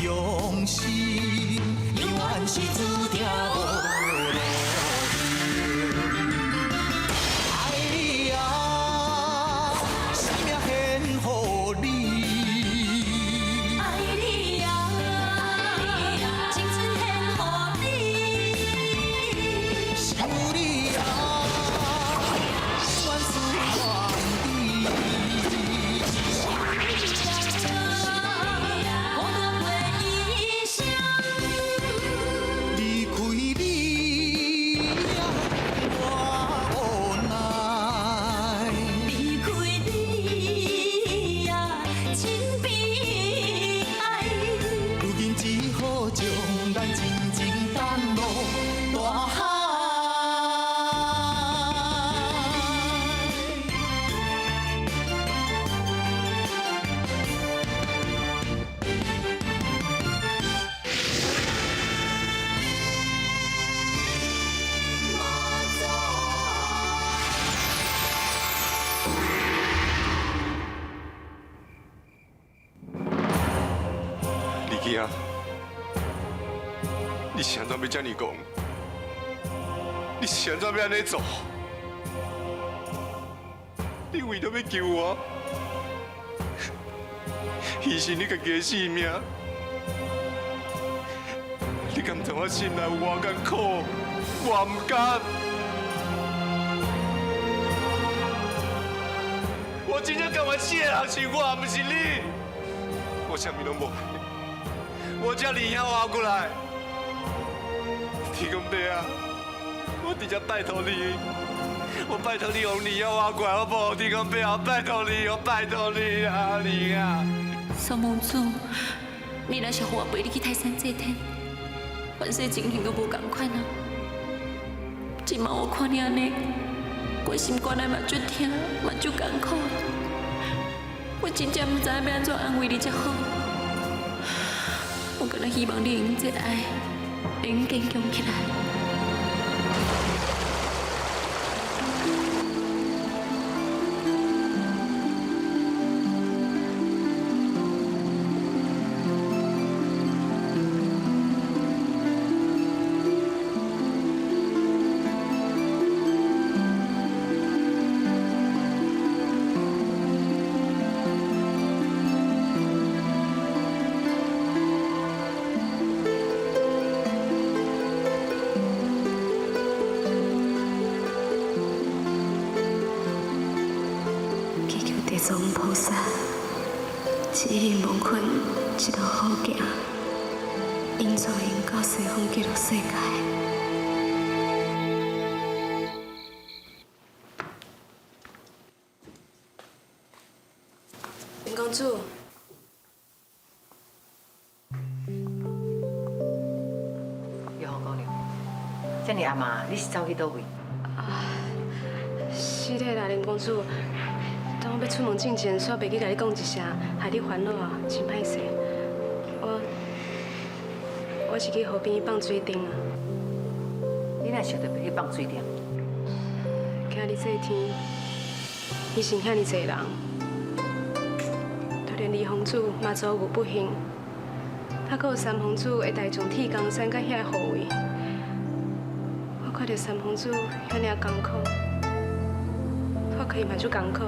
用心，永遠是注定無路用。愛你啊，生命獻予你。愛你啊，青春獻予你。想你啊，永遠思念你。孤單過一生。離開你啊，我無奈。離開你啊，真悲哀。如今只好將咱真情等落大海。李基啊，你是按怎欲遮爾戇？你是按怎欲按呢做？你為著欲救我，犧牲你家己的性命，你敢知我心內有偌艱苦？我毋甘。我真正甘願死的人是我，毋是你。我啥物攏無愛，我才二兄活過來。天公伯啊，我直接拜託你，我拜託你予二兄活過來好無？天公伯啊，拜託你，我拜託你啊，二兄。蘇公子，你若是予我陪你去泰山祭天，凡勢情形都無仝款啊。這馬我看你按呢，我心肝內嘛足疼，嘛足艱苦。我真正毋知影欲按怎安慰你才好。我干焦希望你會用這愛，會用堅強起來。祈求地藏菩薩指引夢坤一路好行，引導𪜶到西方極樂世界。林公主，玉紅姑娘，遮爾暗啊，你是走去佗位？是的啦，林公主。當我欲出門進前，煞袂記共你講一聲，害你煩惱啊，真歹勢。我是去河邊放水燈啊。你哪會想著欲去放水燈？今日這天，犧牲遐爾濟人，就連二皇子嘛遭遇不幸，啊，閣有三皇子會帶從鐵公山佮遐個護衛。我看著三皇子遐爾艱苦，我看伊嘛足艱苦的。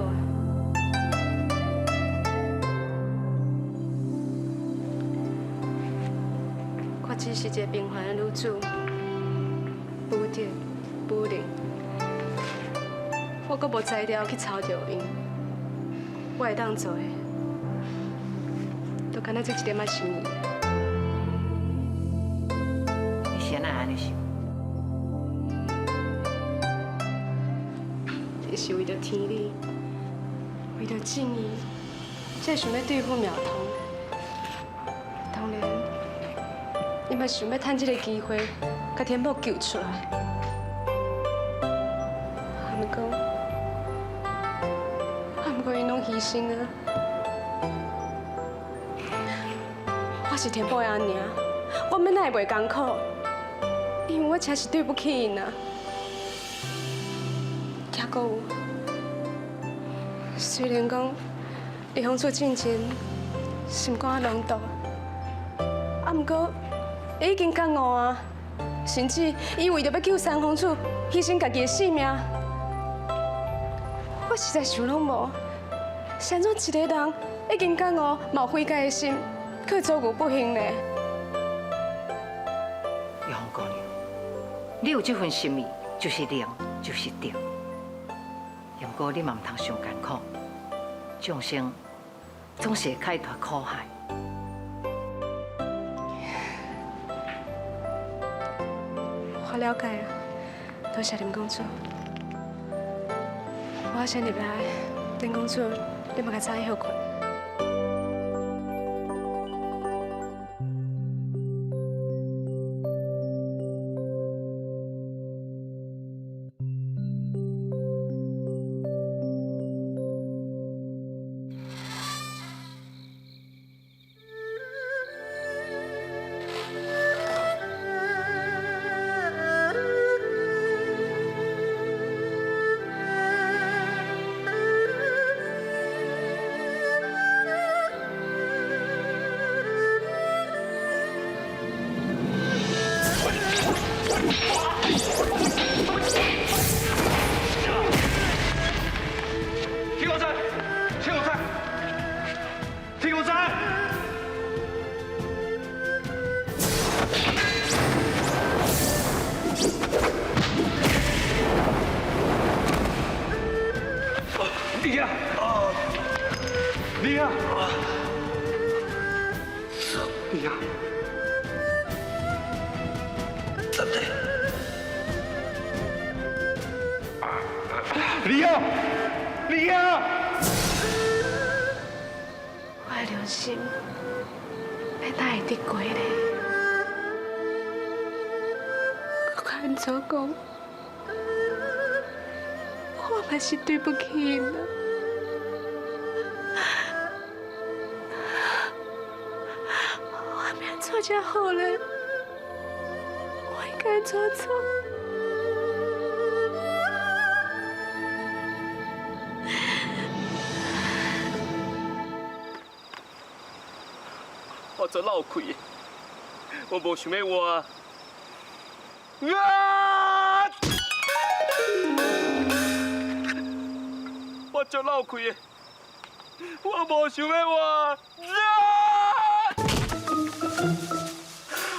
我只是一個平凡的女子，無德無能，我閣無才調去操著𪜶。我會當做的，就干焦這一點仔心意。你是按怎按呢想？是為著天理，為著正義，才會想欲對付苗通。當然，伊嘛想欲趁這個機會，共天寶救出來。啊，毋過𪜶攏犧牲啊！我是天寶的阿娘，我欲哪會袂艱苦？因為我真是對不起𪜶啊！抑閣有，雖然講二皇子進前心肝攏毒，啊，毋過伊已經覺悟啊，甚至伊為著欲救三公主，犧牲家己的性命。我實在想攏無，是按怎一个人已經覺悟，嘛有悔改的心，閣會遭遇不幸呢？玉鳳姑娘，你有這份心意，就是靈，就是德。不過你嘛毋通傷艱苦，眾生總是會開脫苦海。我了解啊，多謝林公主。我先入來，林公主，你嘛較早歇睏。天狗仔，天狗仔，天狗仔！你啊，你啊，你啊，对不对？你啊，你啊！我的良心，欲哪會得過咧？閣較按怎講，我嘛是對不起𪜶啊！我欲按怎才好咧？我應該按怎做？我足落氣的，我無想欲活。啊！我足落氣的，我無想欲活。啊！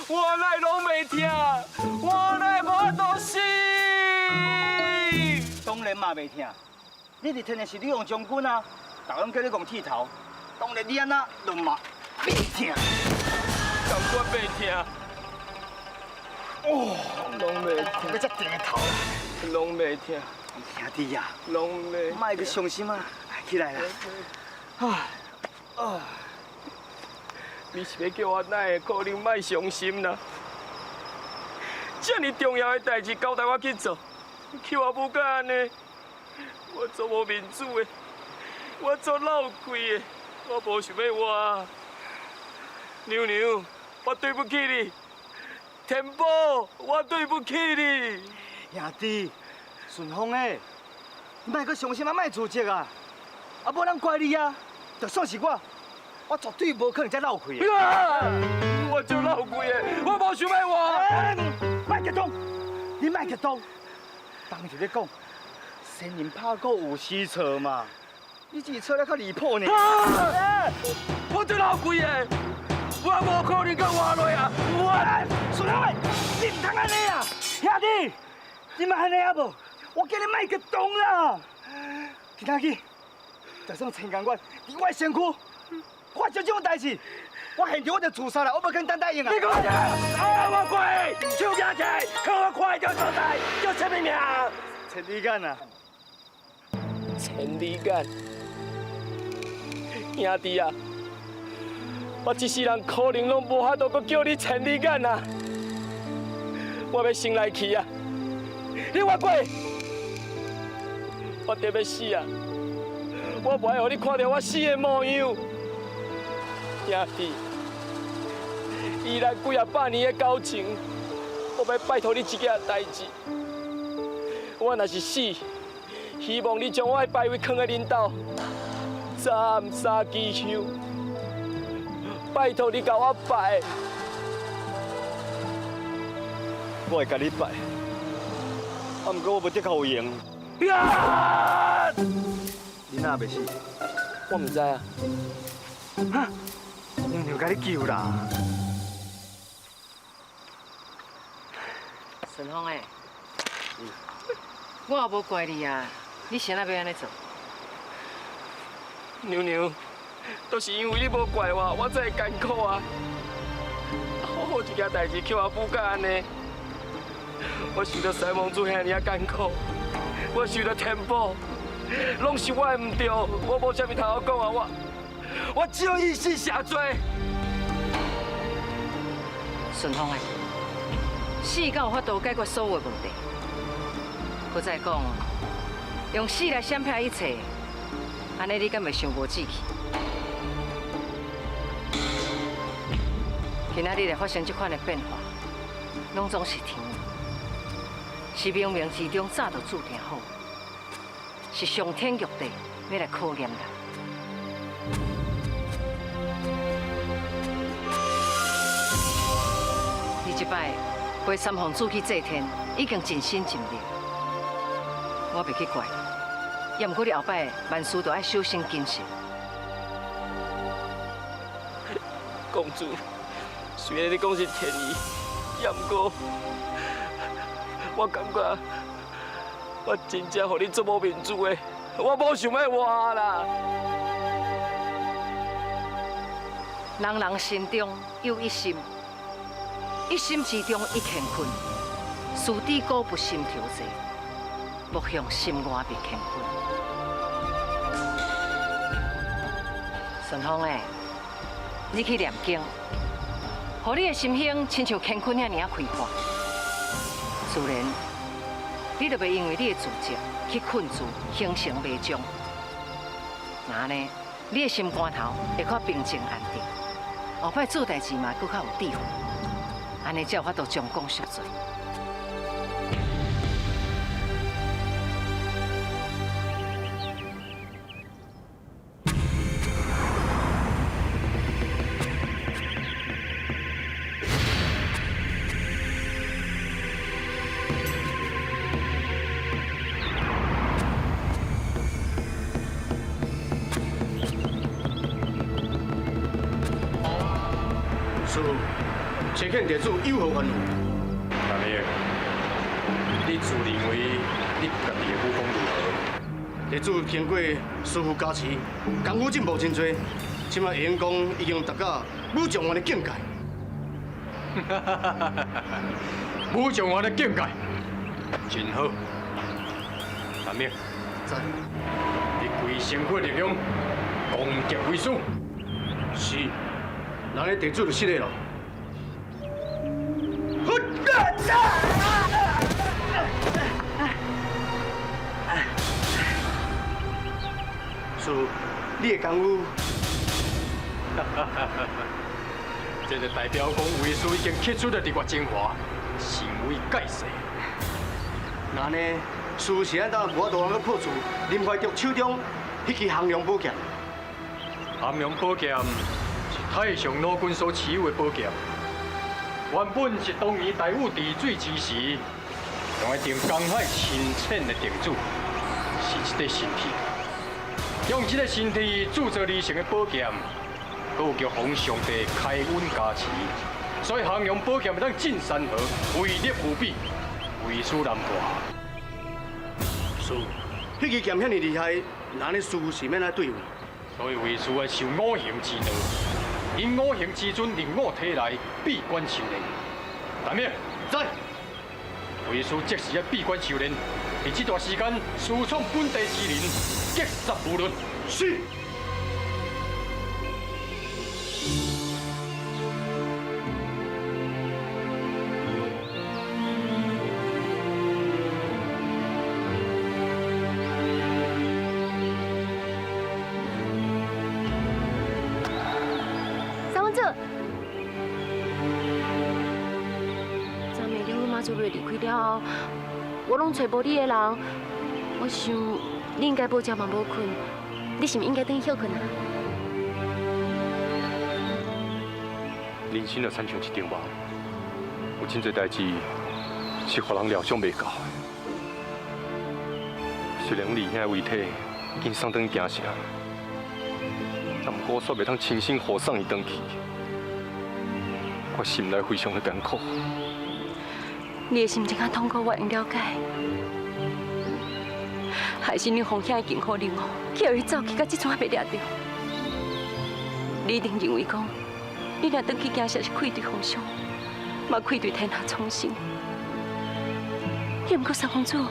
我哪會攏袂疼？我哪會無法度死？當然嘛袂疼，你佇天的是李王將軍啊，逐個攏叫你戇剃頭，當然你按怎攏嘛袂疼。感覺袂疼。哦，攏袂疼，欲遮定的頭啦，攏袂疼。兄弟啊，攏袂。莫閣傷心啊，起來啦。啊啊！你是欲叫我哪會可能莫傷心啦？遮爾重要的代誌交代我去做，去我母甲按呢，我足無面子的，我足落氣的，我無想欲活。娘娘，我對不起你。天寶，我對不起你。兄弟，順風的，你莫閣傷心啊，莫自責啊，啊，無人怪你啊，就算是我，我絕對無可能遮落氣的。我足落氣的，我無想欲活。莫激動，你莫激動。當時咧講，仙人拍鼓有時錯嘛，你只是錯得較離譜呢。我足落氣的，我無可能閣活落啊！我順風，你毋通按呢啊，兄弟，你莫按呢啊無，我叫你莫激動啦。今仔日，就算千江月佇我的身軀發生這種代誌，我現場我就自殺啦，我無可能等答應啊！你講啥？啊！我跪，手舉起來，看我看的這所在叫啥物名？千里眼啊！千里眼，兄弟啊，我這世人可能攏無法度閣叫你千里眼啊！我欲先來去啊！你活過，我得欲死啊！我無愛予你看著我死的模樣。兄弟，以咱幾仔百年的交情，我欲拜託你一件代誌。我若是死，希望你將我的牌位囥佇恁兜，早暗三支香。拜託你共我拜，我會共你拜。啊，毋過我無的確有閒。你哪袂死？我毋知啊。哈？娘娘共你救啦！順風欸，我也無怪你啊，你是按怎欲按呢做？娘娘，都是因為你無怪我，我才會艱苦啊！好好一件代誌，叫我母甲按呢，我受著三王子遐爾仔艱苦，我受著天寶，攏是我的毋對，我無啥物通好講啊！我只有以死謝罪。順風欸，死敢有法度解決所有的問題？閣再講，用死來閃避一切，按呢你敢會傷無志氣？今仔日會發生這款的變化，攏總是天意，是冥冥之中早就注定好，是上天玉帝欲來考驗咱。你這擺陪三皇子去祭天，已經盡心盡力，我袂去怪你。也毋過你後擺萬事都愛小心謹慎。公主，雖然你講是天意，也毋過我感覺我真正予你足無面子的，我無想欲活啦。人人心中有一心，一心之中一乾坤，事低高不心調節，莫向心外別乾坤。順風欸，你去念經，予你的心胸親像乾坤遐爾仔開闊，自然你就袂因為你的自責去困住，形成迷障。那按呢，你的心肝頭會較平靜安定，後擺做代誌嘛，閣較有智慧，按呢才有法度將功贖罪。師父，差遣弟子有何吩咐？南明，你自認為你家己的武功如何？弟子經過師父加持，功夫進步真濟，這擺會用講已經達到武狀元的境界。武狀元的境界，真好。南明，在。你規身軀力量攻擊為師。是。那呢，弟子就失禮了。師父，你的功夫，這就代表講，為師已經吸取了日月精華，成為蓋世。那呢，師父是按怎無法度去破除林懷竹手中彼支降龍寶劍？降龍寶劍是太上老君所持有的寶劍，原本是當年大禹治水之時，用來定江海深淺的定主，是這塊神器。用這個神器製作而成的寶劍，閣有叫奉上帝開恩加持，所以降龍寶劍會當進山河，威力無比，為師難破。師父，彼支劍遐爾厲害，那呢師父是欲按怎對付？所以為師愛受五行之道，以五行之尊令我體內閉關修煉。大明，在。為師即時愛閉關修煉，佇這段時間，私闖本地之人，擊殺無論。是。三王子，昨暝你阮媽祖離開了後，我攏揣無你的人，我想你應該無食嘛無睏，你是毋應該轉去歇睏啊？人生就親像一場夢，有真濟代誌是予人料想袂到的。虽然二兄的遗体已经送转京城，但毋过我煞袂当亲身护送伊转去，我心内非常的艰苦。你的心情较痛苦，我会了解。还是你风险已经予你哦，去予伊走去，到这阵还袂掠著。你一定认为讲，你若转去京城是愧对皇上，嘛愧对天下苍生。也毋过三公主，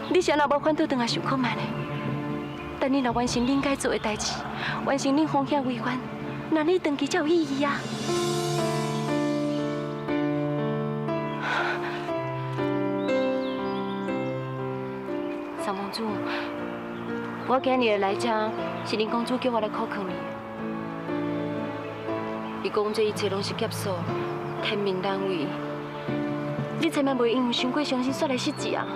你是按怎无反对转来受苦嘛呢？但你若完成恁该做的代志，完成恁皇兄遗愿，那你转去才有意义啊！三公主，我今日来这，是林公主叫我来苦劝你。伊讲这一切拢是劫数，天命难违。你千万袂因为伤过伤心，煞来失志啊！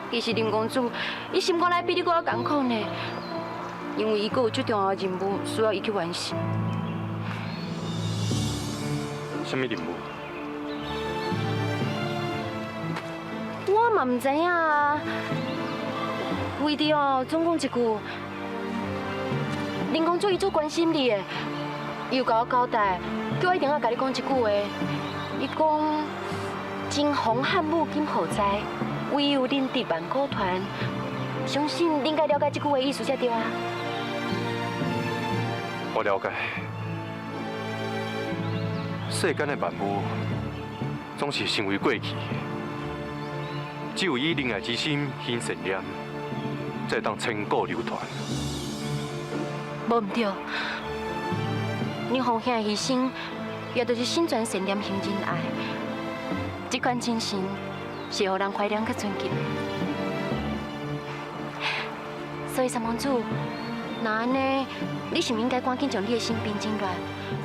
其实林公主，伊心肝内比你阁较艰苦呢，因为伊阁有足重要的任务需要伊去完成。啥物任务？我嘛毋知影啊。为着哦，总讲一句，林公主伊足关心你的，伊有共我交代，叫我一定要共你讲一句话。伊讲：真红汉武今何在？唯有仁德万古传。相信你应该了解这句话意思才对啊。我了解，世间的万物总是成为过去，只有以仁爱之心行善念，才会当千古流传。无毋对，恁皇兄的牺牲，也就是心存善念行仁爱，这款精神是予人怀念佮尊敬的。所以三公主，若按呢，你是毋应该赶紧将你的心平静落来，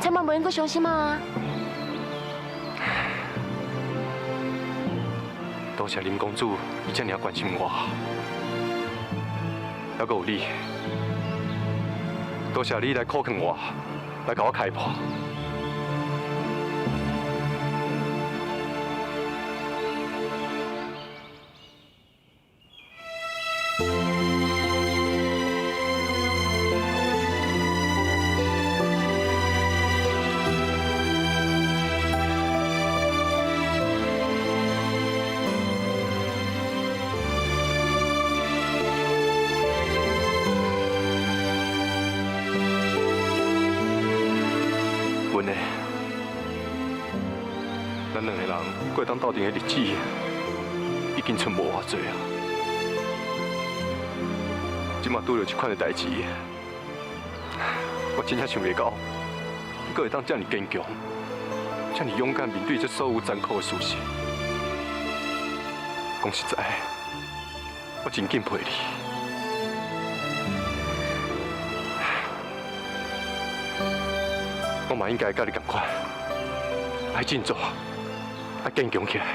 千万袂用阁伤心啊！多谢林公主，伊遮尔关心我，还阁有你，多谢你来苦劝我，来共我开破。文呢？咱两个人过当斗阵的日子，已经剩无偌济啊！这马拄著这款的代志，我真正想袂到，你阁会当遮尔坚强，遮尔勇敢面对这所有残酷的事实。讲实在，我真敬佩你。我嘛应该佮你仝款，爱振作，爱坚强起来。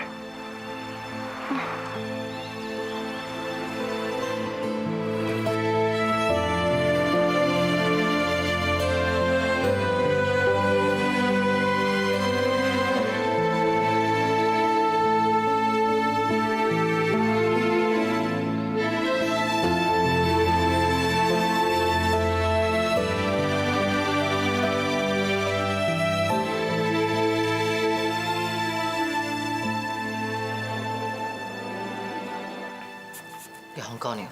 玉凤姑娘，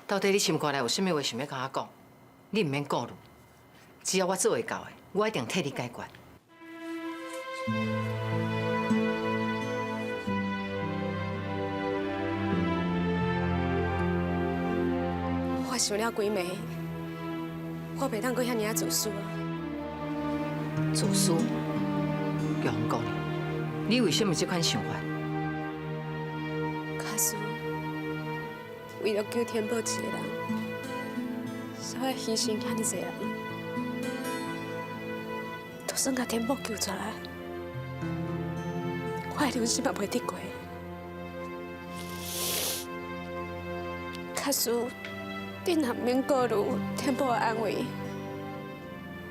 到底你心肝内有啥物话想欲共我讲？你毋免顾虑，只要我做会到的，我一定替你解决。我想了几暝，我袂当阁遐尔仔自私啊！自私？玉凤姑娘，你为什么这款想法？假使为了救天宝一个人，所以牺牲遐尔济人，就算共天宝救出来，我的良心嘛袂得过。假使你若毋免顾虑天宝的安危，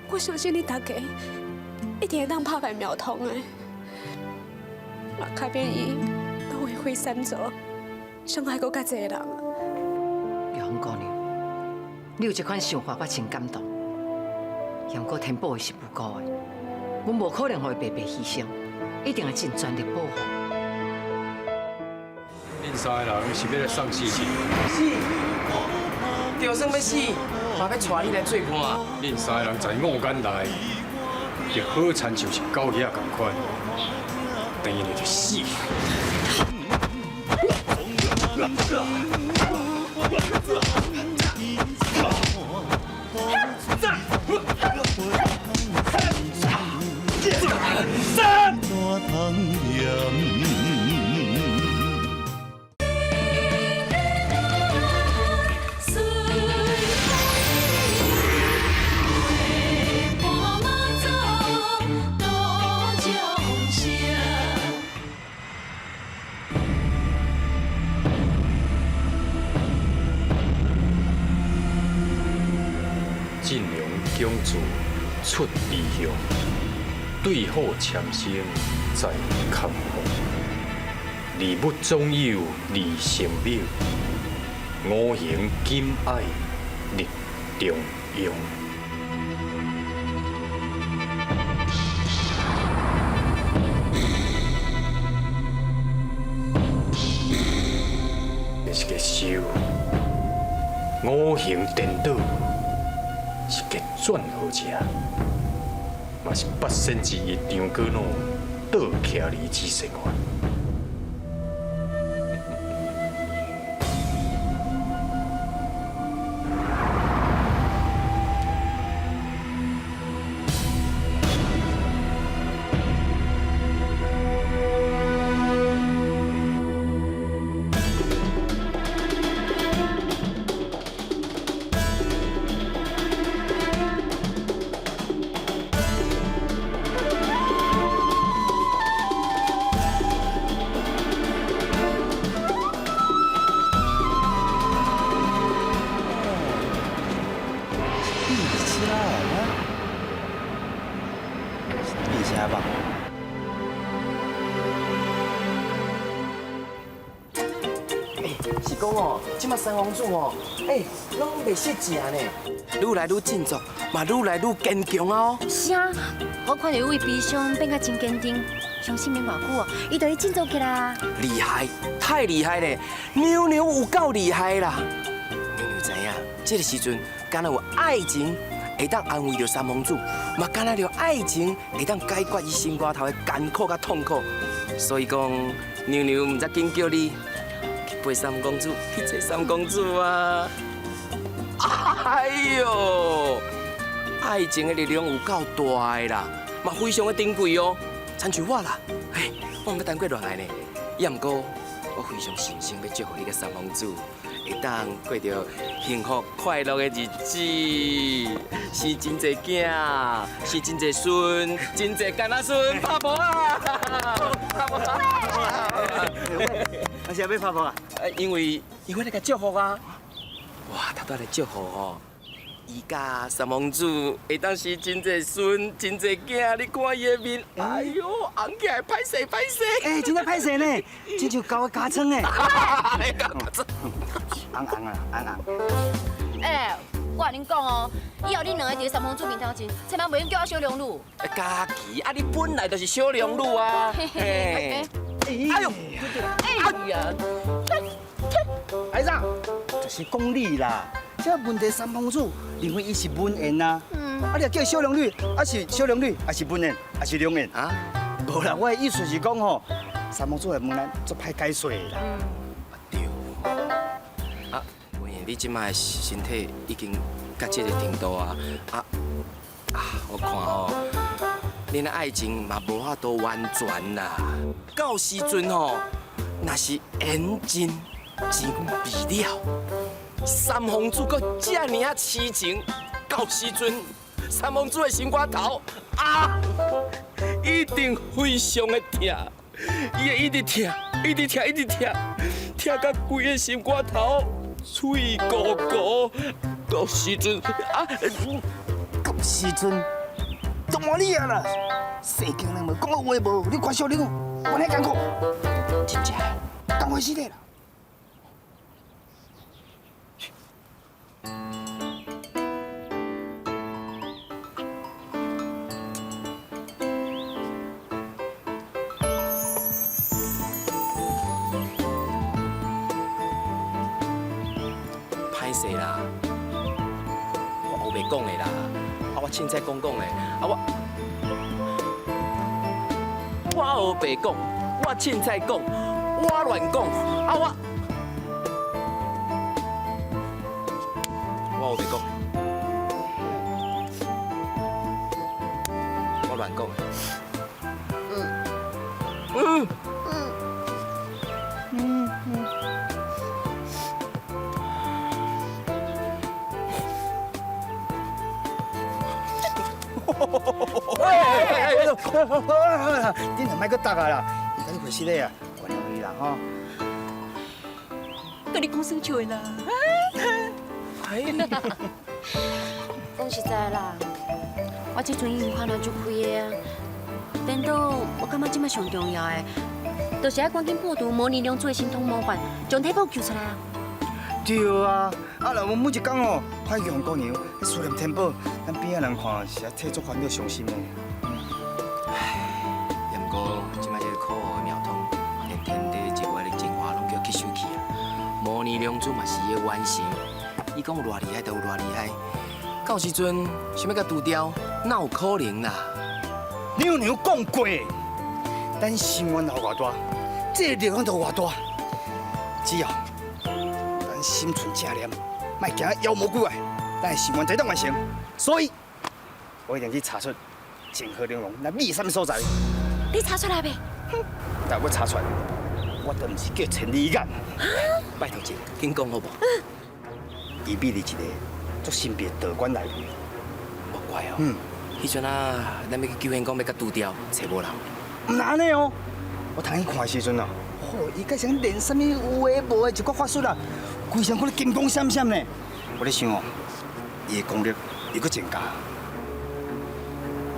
我相信你大家一定会当拍败苗通的。嘛改变伊拢为非善做，伤害阁较济人。玉芬姑娘，你有這款想法，我真感動。不過天寶伊是無辜的，阮無可能予伊白白犧牲，一定會盡全力保護。恁三個人是欲來送死是？死，就算欲死，嘛欲帶你來做伴。恁三個人在我眼內，就好親像是狗仔仝款，等於就死。晋阳强自出异乡，对虎潜生在坎风。二物总有二成庙，五行金爱立中庸。这是个修，五行颠倒。是结转好者，嘛是八仙之一张果老倒徛离之生活。是讲哦，这马三王子哦，哎，拢袂失食呢，愈来愈振作，嘛愈来愈坚强啊！是啊，我看著伊为悲伤变甲真坚定，相信免偌久哦，伊就会振作起来。厉害，太厉害咧！娘娘有够厉害啦！娘娘知影，这个时阵，敢若有爱情会当安慰著三王子，嘛敢若著爱情会当解决伊心肝头的艰苦佮痛苦。所以讲，娘娘毋才紧叫你去陪三公子，去找三公子啊！哎哟，爱情的力量有够大的啦，嘛非常的珍贵哦。亲像我啦，嘿，我毋捌谈过恋爱呢，也毋过我非常诚心欲祝福你佮三公子，会当过著幸福快乐的日子，生真济囝，生真济孙，真济干仔孙，拍婆啊！拍婆啊！啊是欲拍婆啊？因为来共祝福啊！哇，头拄来祝福吼，伊佮三王子会当生真济孙，真济囝，你看伊的面，哎哟，红起来，歹势歹势。哎，真正歹势呢，亲像狗的尻川呢。狗尻川。红红啊，红红。哎，我共恁讲哦，以后恁两个伫三王子面头前，千万袂用叫我小龙女。家己啊，你本来就是小龙女啊。哎呦，哎呀，阿长，就是讲你啦。这问题三公子认为伊是文言啊，啊你若叫伊小龙女，啊是小龙女，啊是文言，啊是龙言啊？无啦，我的意思是讲吼，三公子的问咱足歹解释的啦。对，啊，文言，你这摆身体已经到这个程度啊，啊啊，我看吼，恁的爱情嘛无法度完全啦。到时阵吼，若是缘尽情未了。三王子阁这尔仔痴情，到时阵三王子的心肝头啊，一定非常的疼，伊会一直疼，一直疼，一直疼，疼到规个心肝头脆糊糊。到时阵啊，到时阵，动我你啊啦！世间人无讲话无，你看小玲，我来艰苦，真正当回事的啦。歹势啦，我乌白讲的啦，啊我凊彩讲讲的，啊我乌白讲，我凊彩讲，我乱讲，啊我乌白讲，我乱讲的。嗯。你若莫阁答啊啦，伊共你回失礼啊，原谅伊啦吼。佮你讲耍笑的啦。讲实在啦，我这阵已经看了足开的啊。颠倒，我感觉这摆上重要的，就是爱赶紧破除魔女龙珠的神通魔法，将体宝救出来啊！对啊，啊，若阮每一工哦，派去予姑娘思念天宝，咱边仔人看是爱替足烦恼伤心的。也毋过，这摆这个可恶的苗通，连天地之外的精华拢叫吸收去啊！魔女龙珠嘛是伊的原型，伊讲有偌厉害就有偌厉害。到时阵想欲共除掉，哪有可能啦？娘娘讲过，咱心愿有偌大，这个力量就有偌大。只要咱心存正念，莫惊妖魔鬼怪，咱的心愿才当完成。所以，我一定去查出泾河玲珑那秘什么所在。你查出来未？但我查出来，我都毋是叫千里眼。拜托一下，紧讲好无？伊秘伫一个足神秘的道馆内面。莫怪哦。嗯。彼阵啊，咱欲去救援讲欲共除掉，揣无人。毋若按呢哦，我头先看的时阵啊，吼，伊阁像练啥物有的无的一寡法术啦，规身躯咧金光闪闪呢。我咧想哦，伊的功力又阁增加。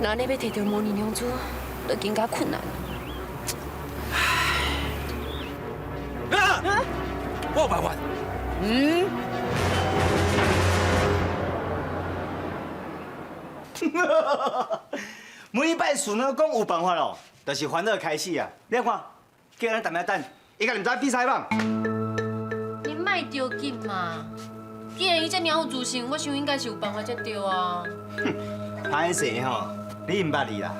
那按呢欲提著魔女龙珠，就更加困难。啊！我有办法。嗯。每摆顺风讲有办法咯，就是烦恼开始啊！你看，叫咱踮遐等，伊敢毋知比赛网？你莫着急嘛，既然伊遮尔有自信，我想应该是有办法才对啊。哼，歹势吼，你毋捌伊啦，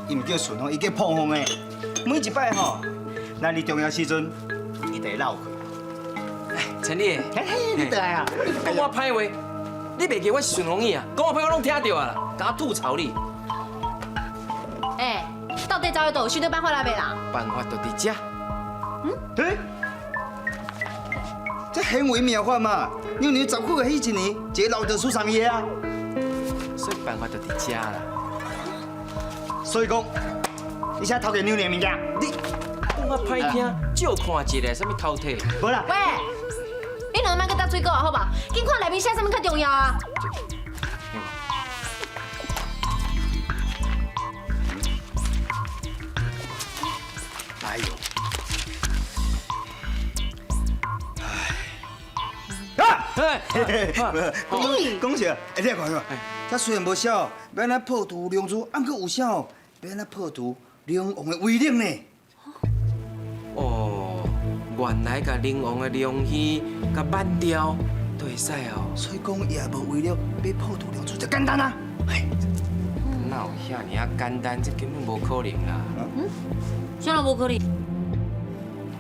伊毋叫顺风，伊叫破风的。每一摆吼，咱伫重要时阵，伊就会落去。哎，陈丽，你倒来啊！你讲我歹话，你袂记我是顺风耳啊？讲我歹话拢听著啊啦，共我吐槽你。哎，到底走去佗？想著办法啦未啦？办法就伫遮。嗯？欸？这显微妙法嘛，娘娘十几岁彼一年，一个老道士送伊的啊。所以办法就伫遮啦。所以讲，你现在偷摕娘娘的物件，你讲我歹听，少看一下，啥物偷摕？无啦。喂，你两个莫阁搭水果好无？紧看内面写啥物较重要啊？哎呦！啊！讲啥？哎，你来看看，这虽然无写哦，欲按怎破除龙珠，啊，毋过有写哦，欲按怎破除龙王的威力呢？哦，原来共龙王的龙须共挽掉，就会使哦。所以讲，伊也无威力，欲破除龙珠就简单啊。嘿，哪有遐尔仔简单？这根本无可能啦。嗯？啥人无可能？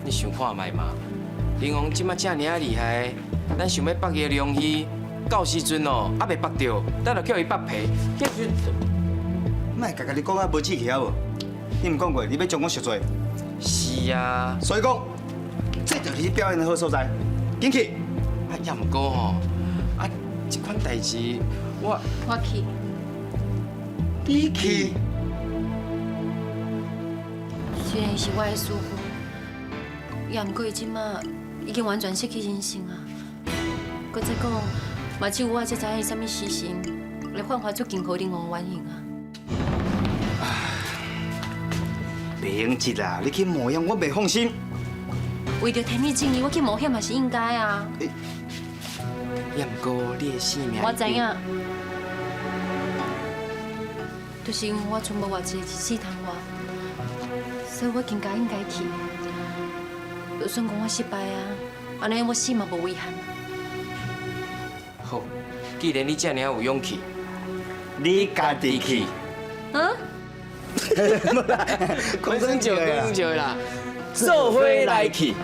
你想看觅嘛？龙王这摆遮尔仔厉害，咱想欲剥伊的龙须，到时阵哦，犹未剥著，咱就叫伊剥皮，彼时莫共家己讲啊无志气好无？你毋讲过，你欲将我赎罪？是啊。所以讲，这就是你表现的好所在。紧去。啊，也毋过吼，啊，这款代志我我去。你去。虽然伊是我的师父，也毋过伊这马已经完全失去人性啊。阁再讲，嘛只有我才知影伊啥物时辰会焕发出金河龙王的原形啊。袂用急啦，你去冒险，我袂放心。为著天理正义，我去冒险嘛是应该啊。也毋过你的性命，我知影，就是因为我賰无偌济日子通活，所以我更加应该去。就算讲我失败啊，按呢我死嘛无遗憾。好，既然你遮尔有勇气，你家己去。啊？讲耍笑，讲笑啦，做伙来去。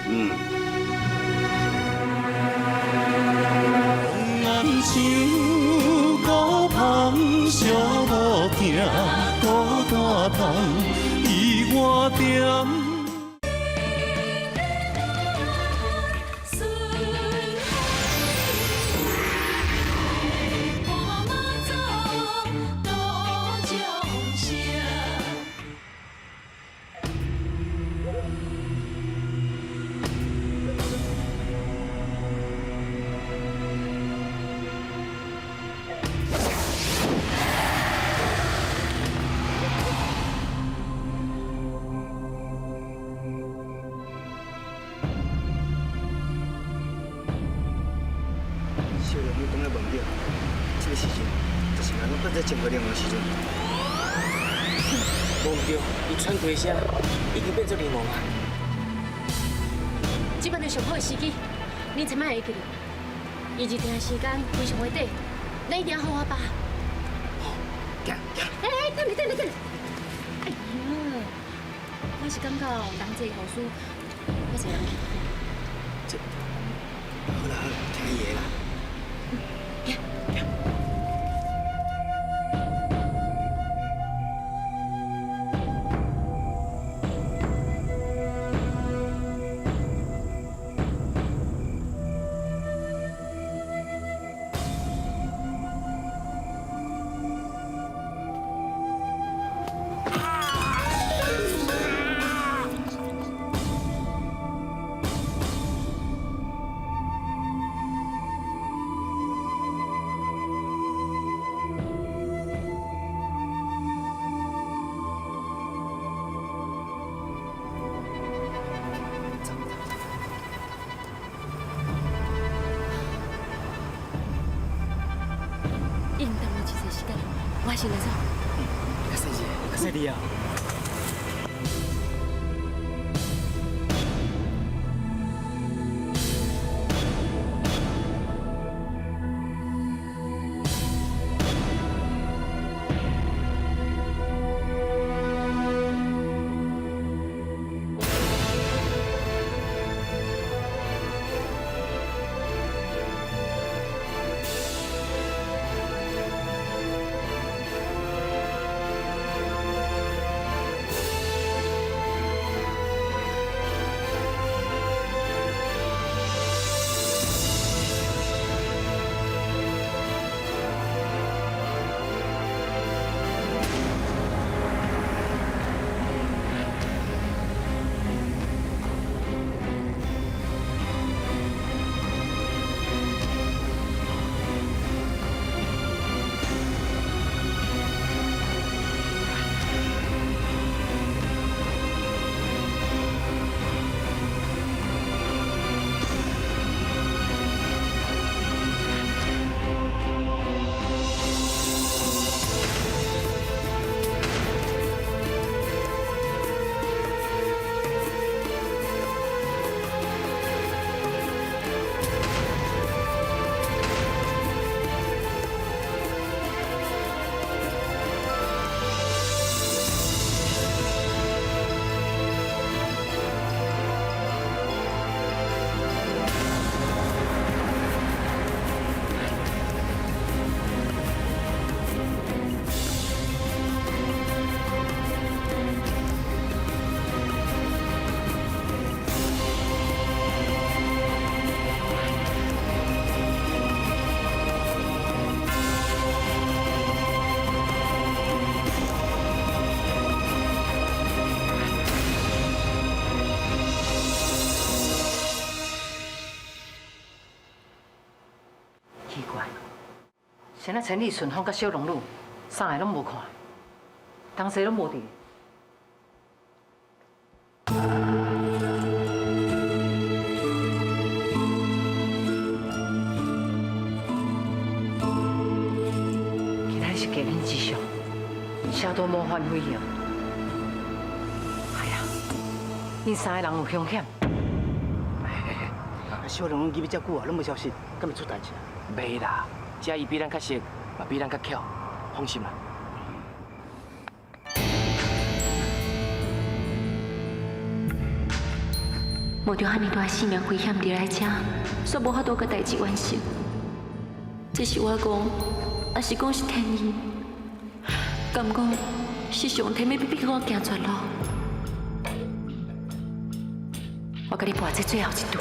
嗯。像孤芳寂无疼，孤单痛，伊我点。小龙女讲了无对，这个时阵就是咱变做情妇灵王的时阵。无毋对，伊喘气声已经变做灵王啊！这摆就上好的时机，你千万会记得，伊预定的时间非常的短，咱一定要好好把握。行行。哎哎，等下等下等下！哎呀，我是感觉人济好事，我一个人去。这，好啦好啦，听伊的啦。已经耽误真济时间，我先来走。较细致，较细致啊！奇怪，先仔千里顺风佮小龙女，三个拢无看。东西攏無佇。今仔是家恁之上，啥都无犯危险。哎呀，恁三个人有凶险。小龍入去遮久啊，攏無消息，敢會出代誌啊？袂啦，這伊比咱較熟，嘛比咱較巧，放心啦。冒著遐爾大性命危險入來遮，煞無法度共代誌完成。這是我講，抑是講是天意？敢講是上天欲逼我行絕路？我共你搏這最後一賭。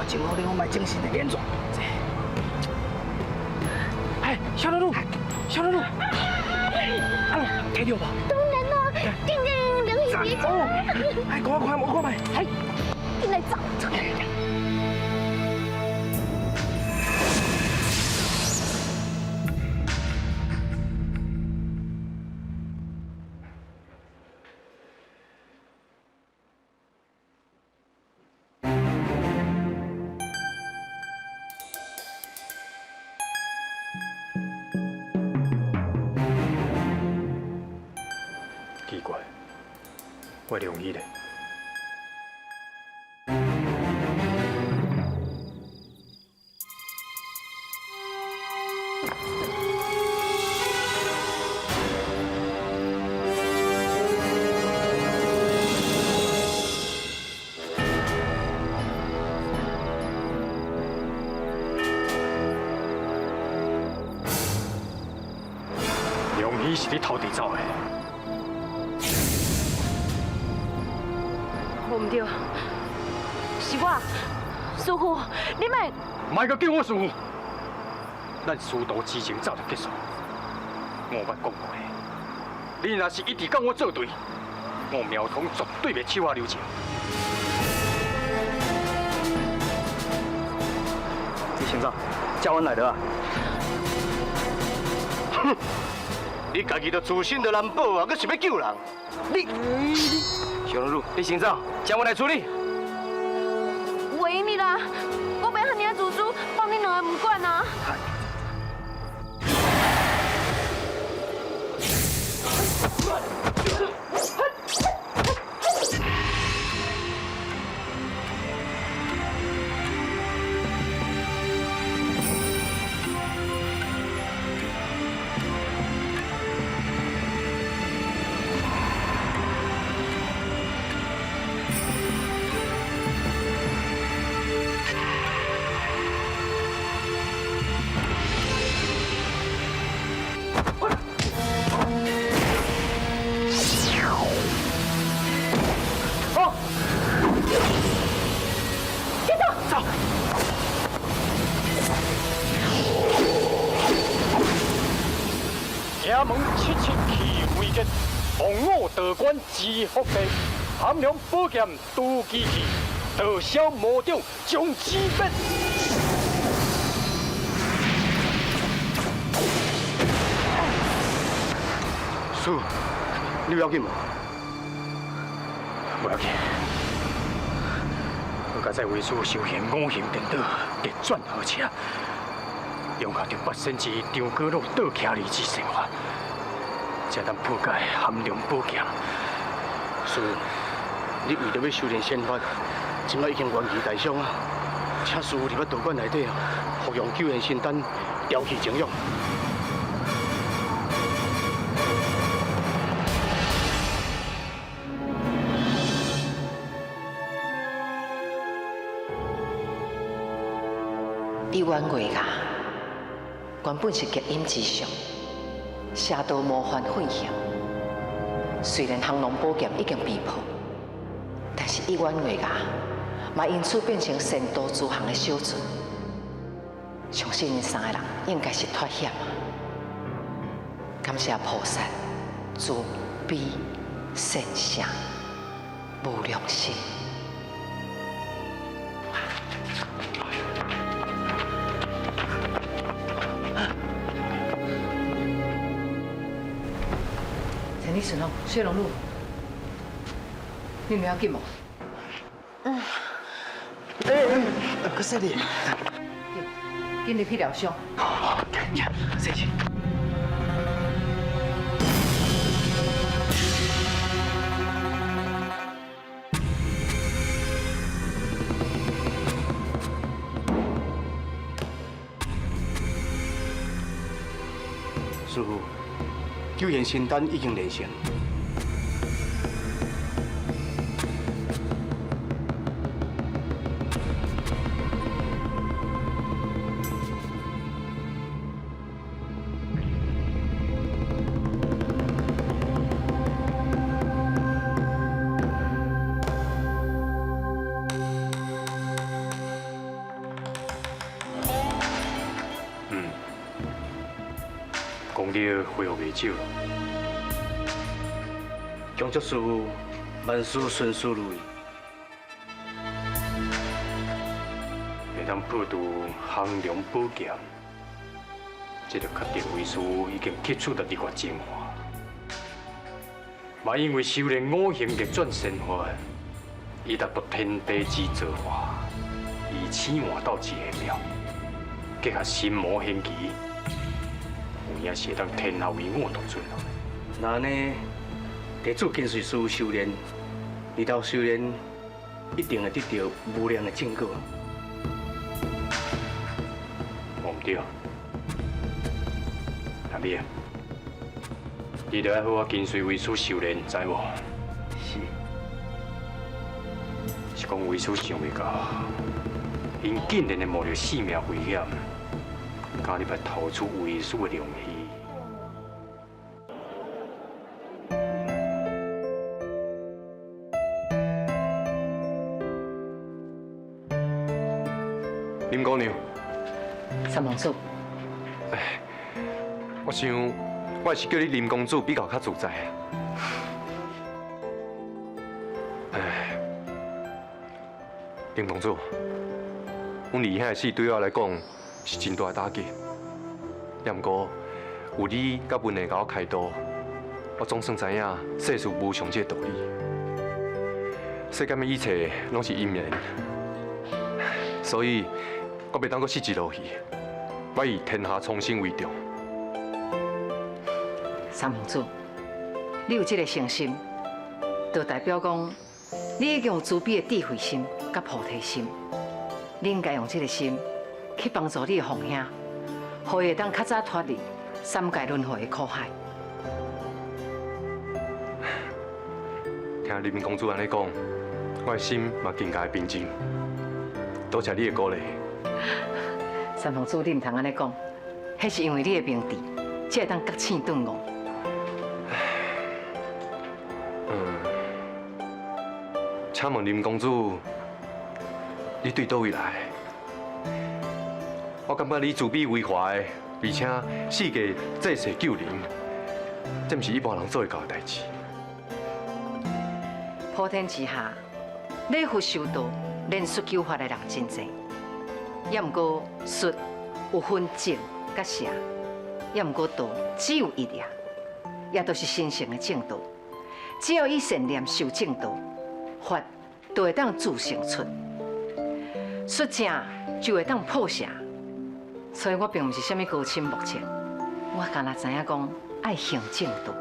真好，你講莫精神的連續。哎，小露露，小露露，阿龍睇到無？當然啦，緊緊兩魚別哎，我看，我看覓，哎，緊來走。奇怪，我良醫咧。良醫是你偷地走的。無毋對，是我，師傅，你莫莫閣叫我師傅，咱師徒之情早就結束。我捌講過，你若是一直佮我作對，我苗統絕對袂手下留情。你先走，叫阮來就啊。哼，你家己都自身都難保啊，閣想欲救人？你，小露露，你先走，交我來處理。袂用的啦，我袂遐爾自私，放恁兩个毋管啊。衙门七七气危急，防我道观之福地，咸阳宝剑拄机器，道消魔掌将之灭。师，你有要紧无？无要紧。我刚才为师修行五行颠倒，逆转好车，用下着八仙之一张果洛倒徛离之神法，才当破解咸阳宝剑。师，你為著欲修煉仙法，這擺已經元氣大傷啊！請師父入道觀內底服用九元仙丹，調氣靜養。一弯月牙，原本是隔音之上，邪道魔幻混行。雖然降龍寶劍已經被破，但是一彎月牙嘛因此變成仙道諸行的小卒。相信𪜶三個人應該是脫險啊！感謝菩薩慈悲善聖無量心。陳立順哦，雪龍路，你唔要緊無？嗯。欸，可犀利。緊入去療傷。好，緊入，謝謝。師父，九元仙丹已經煉成。功力恢復袂少。恭祝師父萬事順遂如意。會當破除降龍寶劍，這就確定為師已經吸取到日月精華。嘛因為修煉五行逆轉仙法，伊達到天地之造化，以請換道之玄妙，結合神魔玄機。有影是會當天下唯我獨尊。那按呢，弟子跟隨師父修煉，日後修煉一定會得到無量的正果。無毋對，阿美啊，你著愛好好跟隨為師修煉，知無？是。是講為師想袂到，𪜶竟然會冒著性命危險，敢入來偷取為師的龍魚。林姑娘，三王子，哎，我想我是叫你林公子比較較自在啊。哎，林公子，阮二兄的死對我來講是真大的打擊，也毋過有你佮文慧共我開導，我總算知影世事無常這個道理。世間的一切攏是因緣，所以我袂當閣死一落去，我以天下蒼生為重。三王子，你有這個誠心，就代表講你已經有慈悲的智慧心佮菩提心，你應該用這個心去幫助你的鳳兄，予伊會當較早脫離三界輪迴的苦海。聽林公子按呢講，我的心嘛更加平靜。多謝你的鼓勵。三王子，你毋通按呢講，彼是因為你的明智，才會當覺醒頓悟。請問林公子，你對佗位來？我感覺你慈悲為懷，而且四界濟世救人，這毋是一般人做會到的代誌。普天之下，禮佛修道、練術求法的人真濟，也毋過術有分正佮邪，也毋過道只有一爾，也就是神聖的正道。只要以善念修正道，法就會當自成出，術正就會當破邪。所以我並毋是啥物高深莫測，我干焦知影講愛行正道。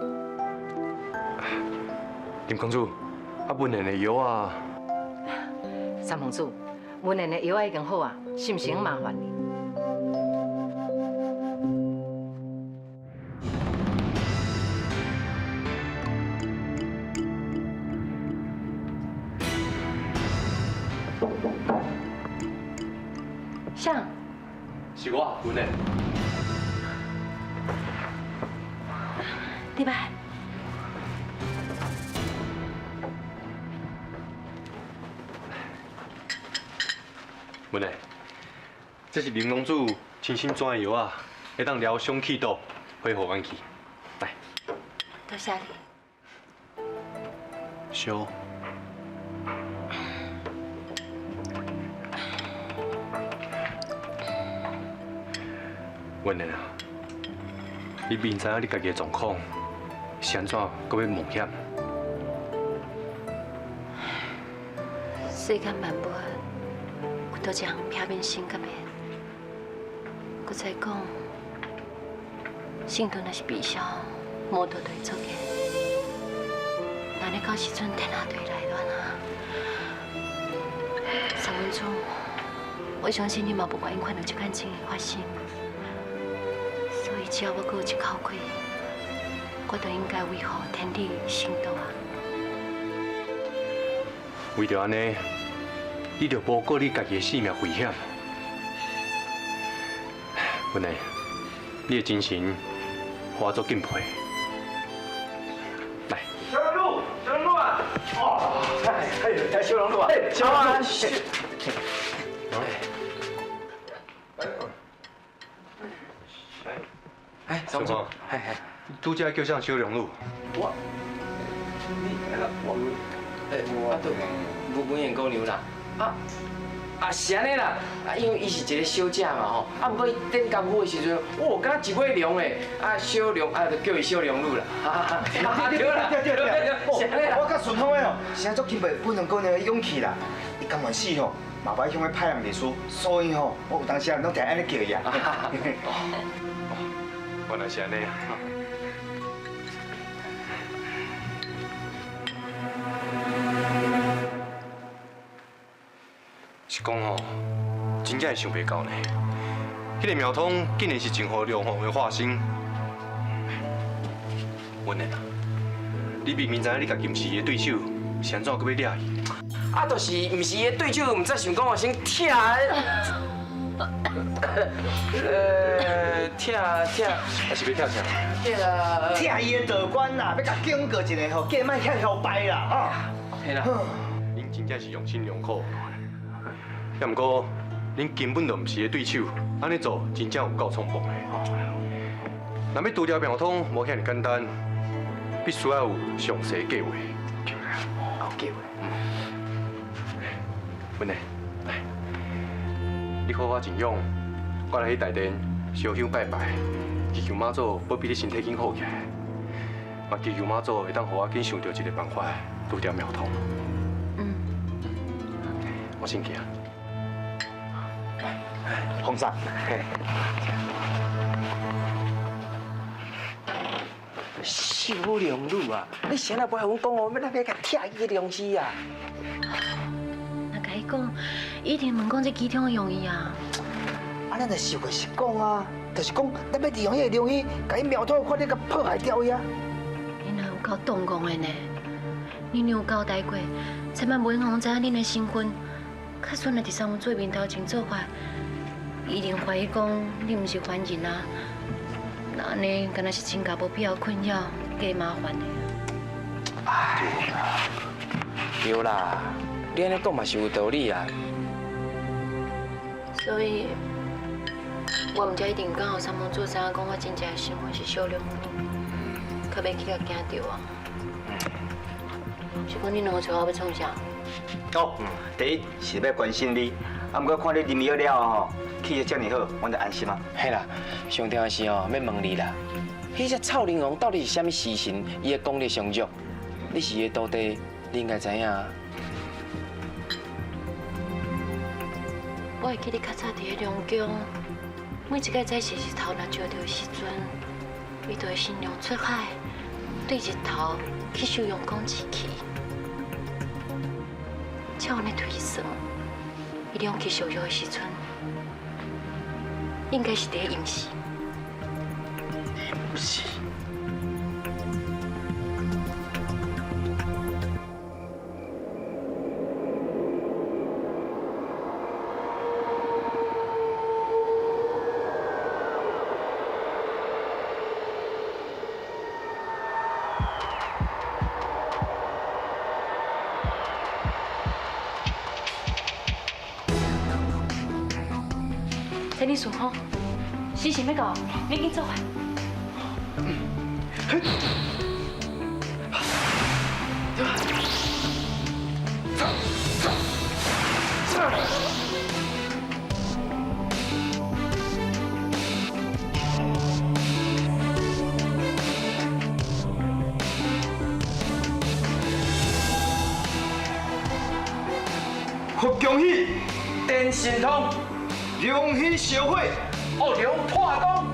林公主，啊，文贤的药啊，三公子，文贤的药已经好啊，是毋是很麻烦你？啥？是我，文贤。你来。文贤，这是玲珑子亲身转的药啊，会当疗伤气毒、恢复元气。来，多谢你。烧。文贤啊，你明知影你家己的状况是按怎，阁欲冒险？世间万物，有佗一项避免生佮灭。阁再讲，圣徒若是悲伤，无道就会作孽。那呢到时阵天下就会来乱啊！三文主，我相信你嘛无愿意看到这款情形发生，所以只要我阁有一口气，我就应该维护天理圣道啊！为著按呢，你就无顾你家己的性命危险。文丽，你的精神我足敬佩。来，小龙女，小龙女啊！哦，哎，哎，小龙女啊，小龙女。哎，小凤，哎哎，拄才叫啥小龙女？我，你我，哎，啊对，吴文燕姑娘啦，啊啊是按呢啦，啊因为伊是一个小姐嘛吼，啊毋过伊点功夫的时阵，哦，敢若一尾龙的，啊小龙啊就叫伊小龙女啦，哈哈哈，对啦对对对对，是按呢啦。我较顺风的哦，是足钦佩本两姑娘的勇气啦。伊甘愿死吼，嘛袂向彼歹人认输，所以吼，我有当时啊，拢定按呢叫伊啊。原来是按呢啊。是讲吼，真正会想袂到呢。彼个苗通竟然是泾河龙凤的化身。文贤啊，你明明知影你家己毋是伊的对手，是按怎阁欲掠伊？啊，就是毋是伊的对手，毋才想讲我先拆，拆拆，啊是欲拆啥？拆拆伊的道观啦，欲共警告一下吼，叫伊莫遐嚣摆啦，哈。嘿啦。恁真正是用心良苦。也毋过，恁根本就毋是伊的对手，按呢做真正有够冲动的。若欲除掉苗通，无遐尔简单，必须要有详细计划。有计划。文丽，来，你好好静养，我来去大殿烧香拜拜，祈求妈祖保庇你身体紧好起来，嘛祈求妈祖会当予我紧想著一个办法，除掉苗通。嗯。我先去啊。洪生，小龙女啊，你啥也无爱阮讲哦，欲咱欲共拆伊的良知啊？若共伊讲，伊一定问讲这其中的用意啊。啊，咱就实话实讲啊，就是讲咱欲利用彼个良医，共伊苗头法力共破坏掉伊啊。恁若有够动戆的呢？恁娘有交代过，千万袂予人知影恁的身份。假使若伫三文子面头前做法，伊一定怀疑讲你毋是凡人啊。那按呢，敢若是增加无必要困扰，加麻烦的。哎，对啦，你按呢讲嘛是有道理啦。所以，我毋才一定敢予三公主知影讲我真正的身份是小龙女，较袂去共惊著啊。是讲恁两个找我欲创啥？哦，第一是欲关心你，啊，毋过看你啉药了后吼，气色遮尔好，阮就安心啊。嘿啦，上重要是吼，欲问你啦，彼只臭灵王到底是啥物时辰，伊的功力上弱？你是伊的徒弟，你应该知影。我会记得较早伫彼龙宫，每一摆早时日头若照著的时阵，伊就会伸龙出海，对日头去收阳光之气。照按呢推算，伊两去烧药的时阵，应该是伫咧阴时。阴时。陈律师吼，时辰欲到，你紧做法。佛恭喜，电神通。龙喜烧火，恶龙破功。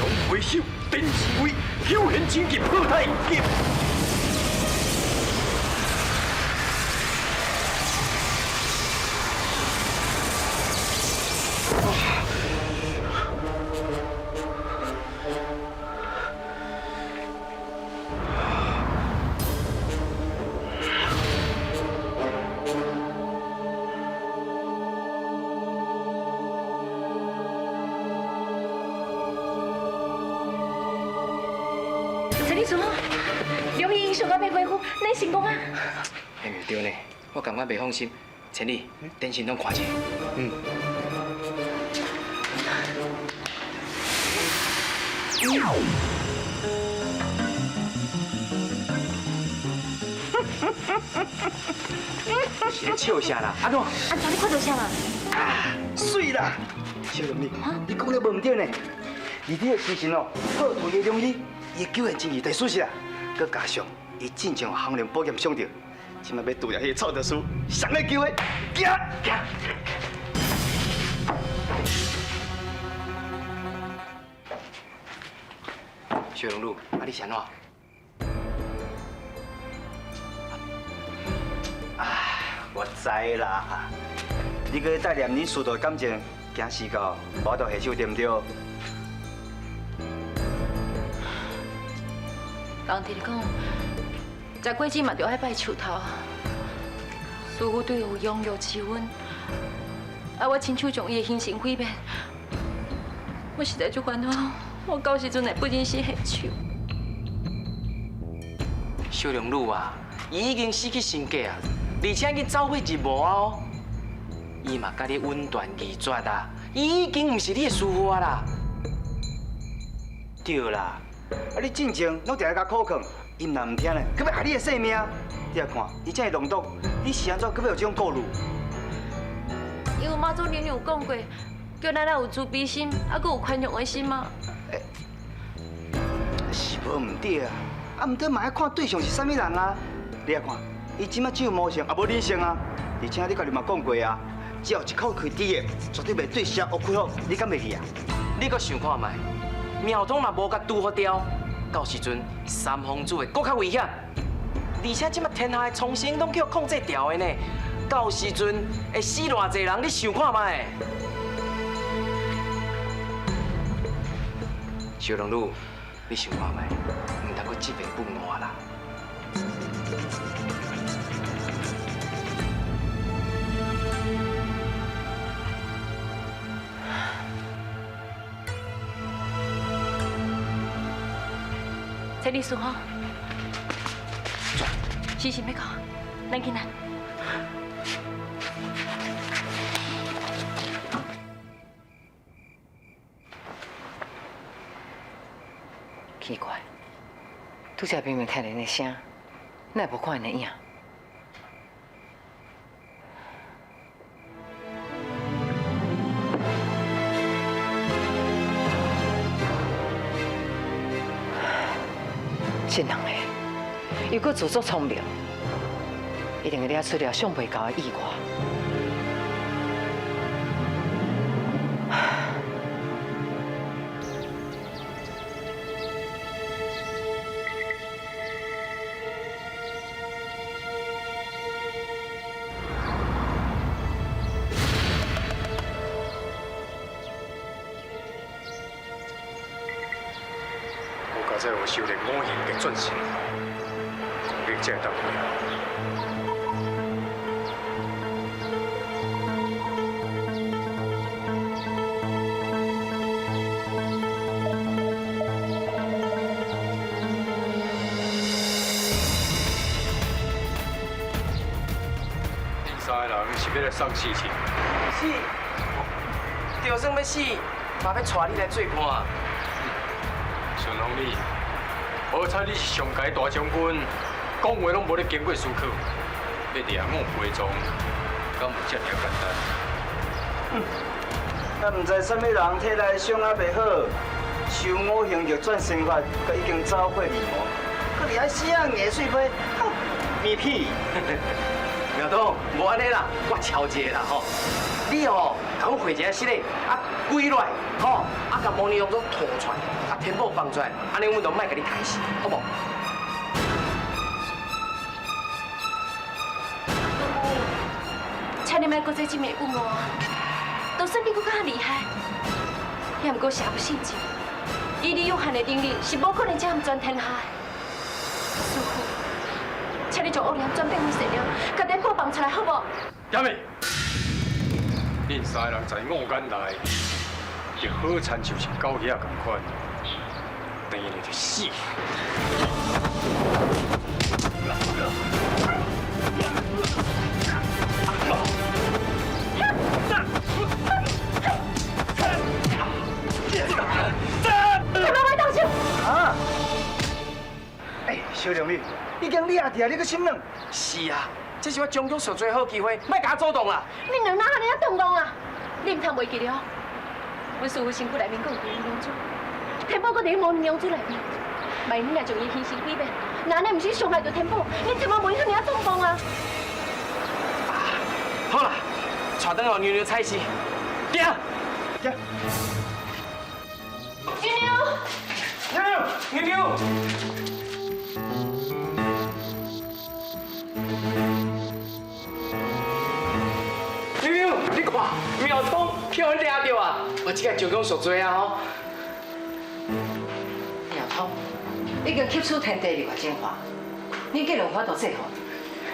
龙回首，电思维，九玄真剑破太极。咱成功啊！嘿，毋对呢，我感觉袂放心。千里，电信拢看者。嗯。是咧笑啥啦？阿怎？安怎你看到啥啦？啊，媠啦！小龙女，你讲得无毋对呢。你这个时辰哦，破土的龙女，伊的九玄真意大属实啊，阁加上。伊真正有降龙宝剑伤著，这摆欲拄著彼个臭道士，上个机会，行行。小龙女，啊你是按怎？啊，我知啦，你阁带念恁师徒的感情，惊死到无法度下手，对毋对？人直讲。食果子嘛，著爱拜树头。师父对我有养育之恩，啊，我亲手将伊的形神毁灭，我实在足烦恼。我到时阵会不忍心下手。小龙女啊，伊已经死去身家啊，而且已经走火入魔啊哦。伊嘛佮你稳断义绝啊，伊已经毋是你的师父啊啦。对啦，啊你进前拢定定共苦劝。伊若毋听呢，阁欲害你的性命。你来看，伊这么浪毒，你是按怎阁欲有这种顾虑？因为妈祖娘娘有讲过，叫咱爱有慈悲心，啊，阁有宽容的心嘛。是无毋对啊，啊，毋对嘛爱看对象是啥物人啊。你来看，伊这马只有魔性，也无人性啊。而且你家己嘛讲过啊，只要一口气伫的，绝对袂对邪恶开好，你敢袂记啊？你阁想看觅，庙通若无共拄好掉。到时阵，三皇子会阁较危险，而且这马天下的苍生拢叫控制牢的呢。到时阵会死偌济人，你想看觅？小龙女，你想看觅？毋通阁这边不我啦。陈律师吼，时辰欲到，咱紧来。奇怪，拄才明明听𪜶的声，哪会无看𪜶的影？这两个又阁自作聪明，一定会惹出了想袂到的意外。才有修炼五行逆转身法，功力才会当恢复。恁三个人是欲来送死亲？死，就算欲死，嘛欲带你来做伴。顺风你，好彩你是上届大将军，讲话拢无咧经过思考，欲掠五陪葬，敢有遮尔简单？咱毋知啥物人体内伤还袂好，修五行逆转身法，阁已经走火入魔，阁伫遐死啊硬碎皮，咪屁！苗东，无按呢啦，我超一下啦吼。你哦，共阮回一下失礼，啊，跪落来，吼，啊，共魔女龙珠吐出来，啊，天宝放出来，按呢阮就莫共你抬死，好无？请你莫阁再这么问我，就算你阁较厉害，也毋过邪不胜正。以你有限的能力，是无可能掌全天下的。师父，请你将恶念转变为善良，共天宝放出来，好无？亚美，恁三个人在我眼内，就好亲像是狗仔仝款，等下就死。你莫来动手！啊！哎，小龙女，已经掠住啊，你阁心软？是啊，这是我将军上最好机会，莫共我阻挡啦！恁两哪按呢仔动动啊？你毋通袂记得哦，阮师父身躯内面阁有魔女龙珠，天宝阁伫魔女龙珠内面。万一你若将伊形神毁灭，那按呢毋是伤害著天宝，你千万袂用按呢仔纵动啊！好啦，带转予娘娘采死，行。行。娘娘，娘娘，娘娘。娘娘，你看，苗通叫阮掠著啊！我这个将功赎罪啊吼！苗通已经吸取天地六个精华，你竟然有法度制服？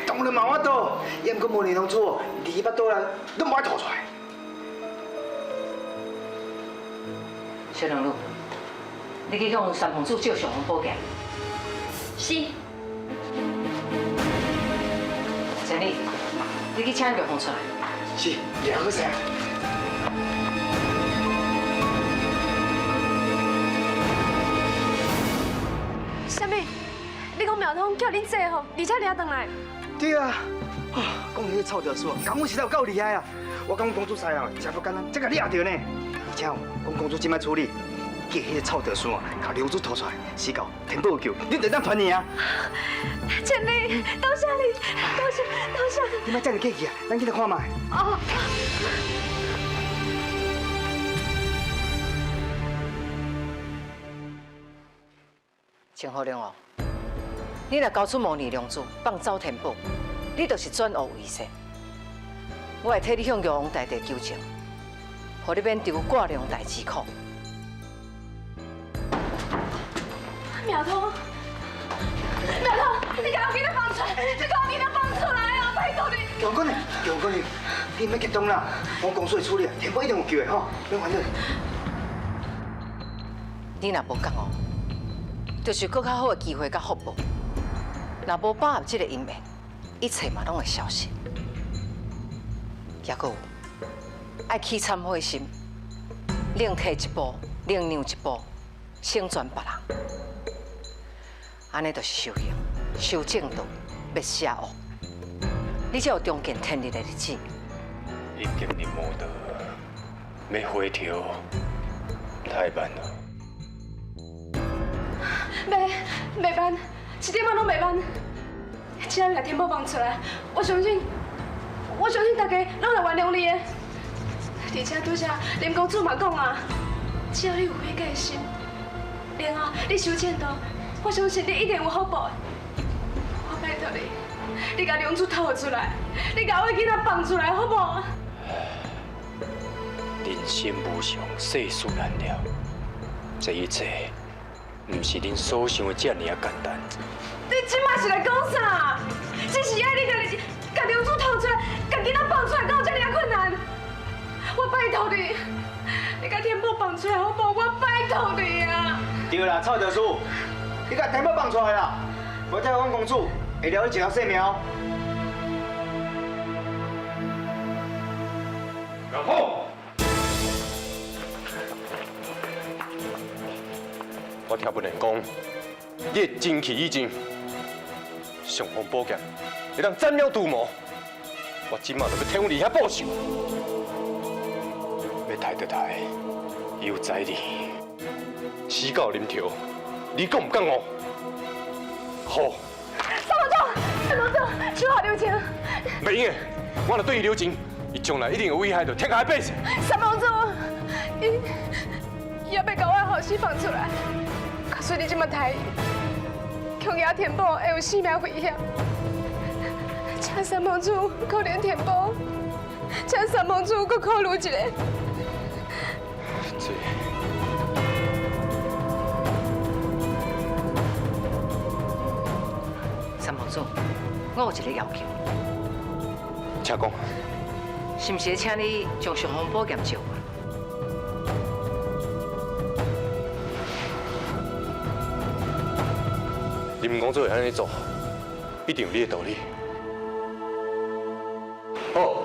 当然嘛有法度，也毋过魔女龙珠离腹肚内拢无爱吐出来。小龙女，你去向三凤子借尚方宝剑。是。千里，你去请玉凤出来。是，掠好势。啥物？你讲苗通叫恁制服，而且掠转来？对啊，啊，讲起彼臭吊丝，讲阮实在有够厉害啊！我感觉公主师啊，真不简单，才共掠著呢。而且哦，讲公主这摆处理，叫彼个臭吊丝啊，共龙珠吐出来，死到天宝有救，恁就当团圆啊！千里，多谢你，多谢多谢。你莫遮尔客气啊，咱去来看觅。哦。陈好龙哦，你若交出魔女龙珠，放走天宝，你就是转恶为善。我会替你向玉皇大帝求情，予你免受挂龙大之苦。苗通，苗通，你共我囡仔放出来！你共我囡仔放出来啊！拜托你！王姑娘，王姑娘，你莫激动啦，我公司会处理，天宝一定有救的吼，免烦恼。你若无觉悟，就是阁较好的机会佮福报。若无把握这个姻缘，一切嘛拢会消失。抑阁有，爱起忏悔心，宁退一步，宁让一步，成全别人。按呢就是修行，修正道，灭邪恶，你才有重见天日的日子。已经入魔道，欲回头太慢了。袂，袂慢，一点仔拢袂慢。只要你共天宝放出来，我相信，我相信大家拢会原谅你的。而且拄才林公子嘛讲啊，只要你有悔改的心，然后你修正道，我相信你一定有福报的。我拜托你，你共龙珠吐出来，你共我囡仔放出来，好无？人生无常，世事难料，这一切毋是恁所想的遮爾仔簡單。你這馬是來講啥？只是愛你家己，共娘子吐出來，共囡仔放出來，敢有遮爾仔困難？我拜託你，你共天寶放出來好無？我拜託你啊！對啦，蔡大師，你共天寶放出來啦，無才阮公主會留你一條性命。老婆，我聽不能講，你的真氣已盡，尚方寶劍會當斬了毒魔，我這馬就欲替阮二兄報仇。欲刣就刣，有哉你，死到臨頭，你敢毋敢哦？好。三王子，三王子，手下留情。袂用的，我若對伊留情，伊將來一定會危害著天下的百姓。三王子，伊也欲共我的後生放出來，可是你這馬刣伊，恐驚天寶會有性命危險。請三王子可憐天寶，請三王子閣考慮一下。這。三王子，我有一個要求。請講。是毋是請你將尚方寶劍借我？林公子會按呢做，一定有你的道理。好。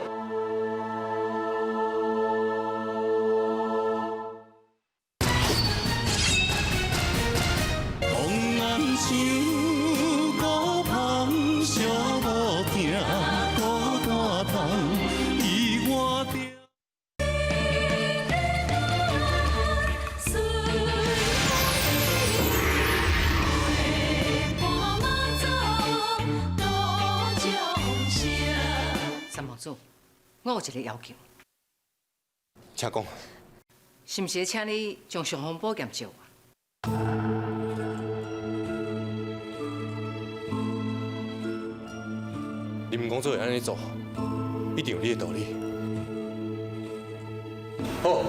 我有一個要求，請講。是毋是請你將尚方寶劍借我？林公子會按呢做，一定有你的道理。好。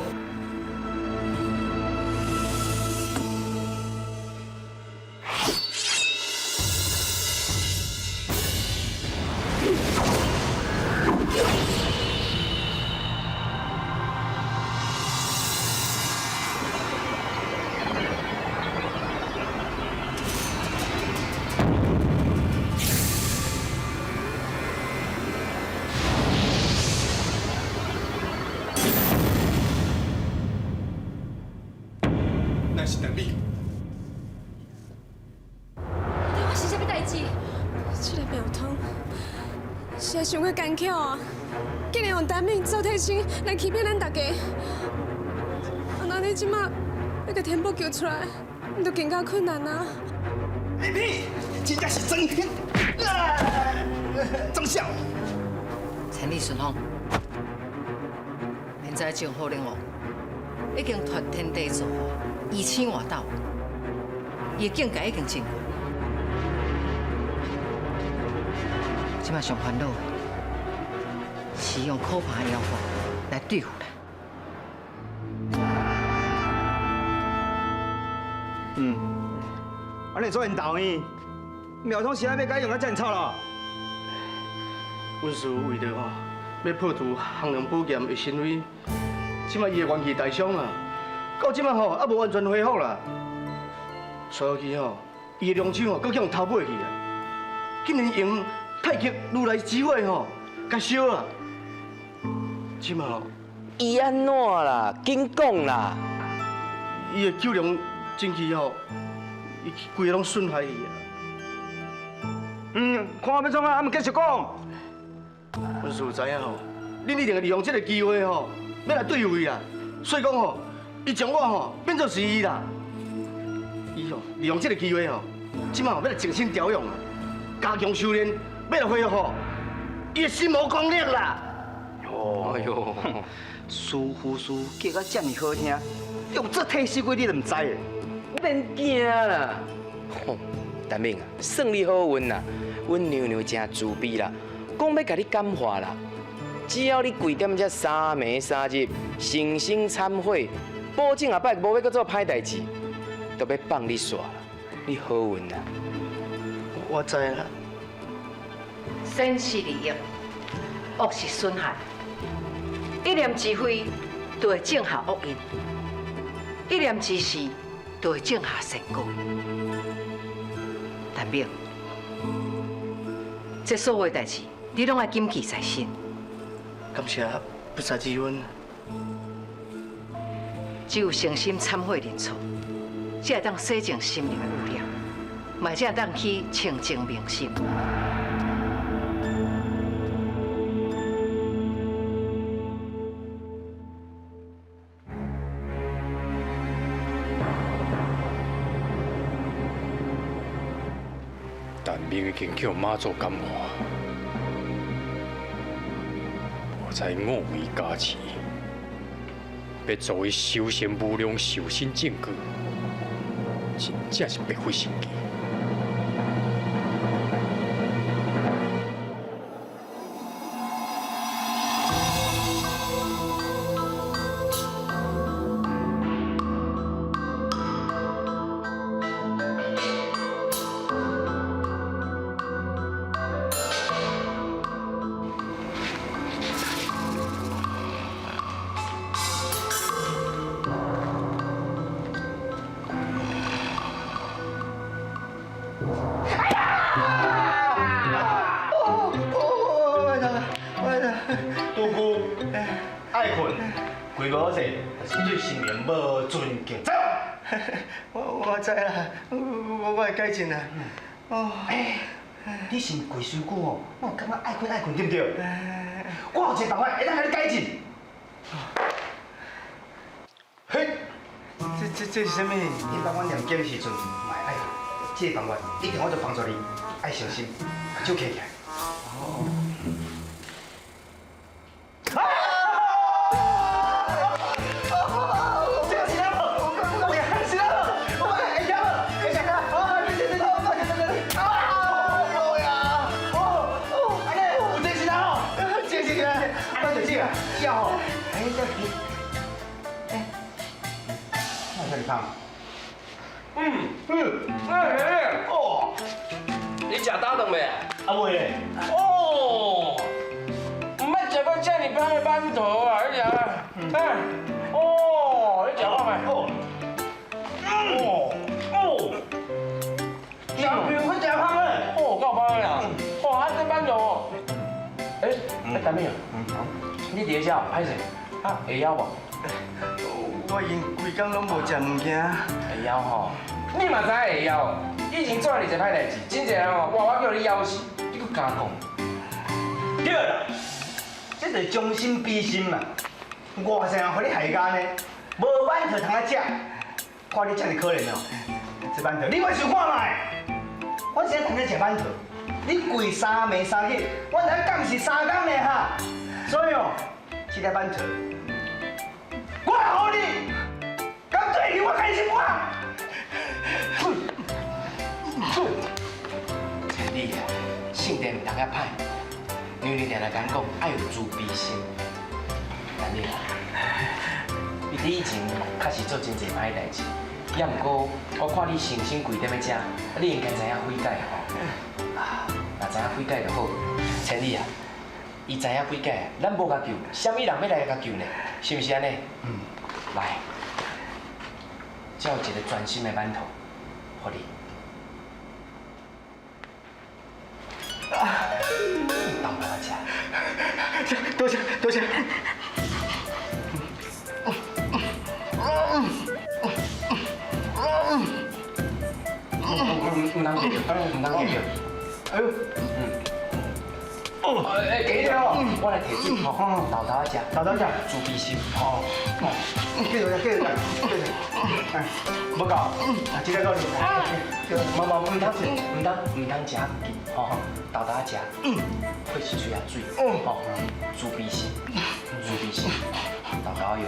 是等你。到底发生啥物代志？这个庙通实在伤过艰苦啊！竟然用陈敏做替身来欺骗咱大家。啊，那你这马欲共天宝救出来，就更加困难啊！你屁，真正是装装痟。千里顺风，现在政府领王已经脱天地造化。以醒外斗，伊的境界已经真悬。这马上烦恼的是用可怕的妖法来对付咱。嗯，啊你做缘投呢？庙通是爱欲共用甲遮尔臭咯？阮师父为著吼，欲破除降龙宝剑的神威，这马伊的元气大伤啦。到这马吼，犹无完全恢复啦。所以吼，伊的龙手吼，阁去予偷买去啊！竟然用太极如来之火吼，共烧啊！这马吼，伊按怎啦？紧讲啦！伊的九龙真气吼，伊规个拢损害去啊！嗯，看欲创啊，犹毋继续讲。阮师父知影吼，恁一定会利用这个机会吼，欲来对付伊啦。所以讲吼。伊将我吼变做是伊啦，伊吼利用这个机会吼，这马欲来静心调养啊，加强修炼，欲来恢复吼伊的心魔功力啦。哦，哎呦，师父师叫甲遮尔好听，用这替死鬼你都毋知的。免惊啦，吼，陈敏啊，算你好运啦，阮娘娘真慈悲啦，讲欲共你感化啦，只要你跪踮遮三暝三日，诚心忏悔。保证后摆无欲阁做歹代志，都欲放你煞啦，你好运啊！我知啦。善是利益，恶是损害。一念之非，就会种下恶因；一念之是，就会种下善果。陈明，这所有代志，你拢爱谨记在心。感谢菩萨之恩。只有诚心忏悔认错，才会当洗净心灵的污染，嘛才会当去清净明心。陈明已经叫妈祖感化，无再五味加持，欲作为修成无量寿身证据，真正是白费心机。拄久爱困，规无好势，就是对神明无尊敬。走。我知啦，我会改进啦。哦，欸，你是跪伤久哦，我有感觉爱困爱困，对不对？我有一个办法会当共你改进。嘿，这是啥物？你当我念经的时阵，嘛会爱困。这个办法一定我就帮助你，爱小心，目睭闭起来。哦。哦，你食早顿未？啊未咧。哦，毋捌食过遮尔芳的馒头啊！你食，哎，哦，你食过未？哦，哦，哦，食比我食芳的。哦，够芳的啦。哦，啊这馒头哦，哎，哎，大妹啊，你伫咧遮歹势，啊，会枵无？我已经规工拢无食物件。会枵吼？你嘛知影会枵？以前做尔济歹代志，真济人吼，哇，我叫你枵死，你阁敢讲？对啦，这就是将心比心嘛。偌济人予你害甲按呢，无馒头通啊食，看你遮尔可怜哦。这馒头，你我想看觅。我现在通咧食馒头，你跪三暝三日，我知影敢是三工呢哈。所以哦，这粒馒头，我予你，敢对你我开心我。你啊，性地毋通遐歹，娘娘定定讲讲，爱有慈悲心。但你啊，你伫以前确实做真济歹代志，也毋过我看你诚心跪踮咧遮，你应该知影悔改吼。啊，若知影悔改就好。千里啊，伊知影悔改，咱无共救，啥物人欲来共救呢？是毋是按呢？嗯。来，这有一个全新的馒头，予你。当我食，多谢多谢。毋通记著，毋通记著。哎呦，哦，哎，记著哦，我来提水吼，豆豆仔食，豆豆食，慈悲心，吼。继续食，继续食，继续。哎，无够，啊，这个够你。无无，毋通食，毋通毋通食急，吼，豆豆仔食，血是喙仔水，吼，慈悲心，慈悲心，豆豆用。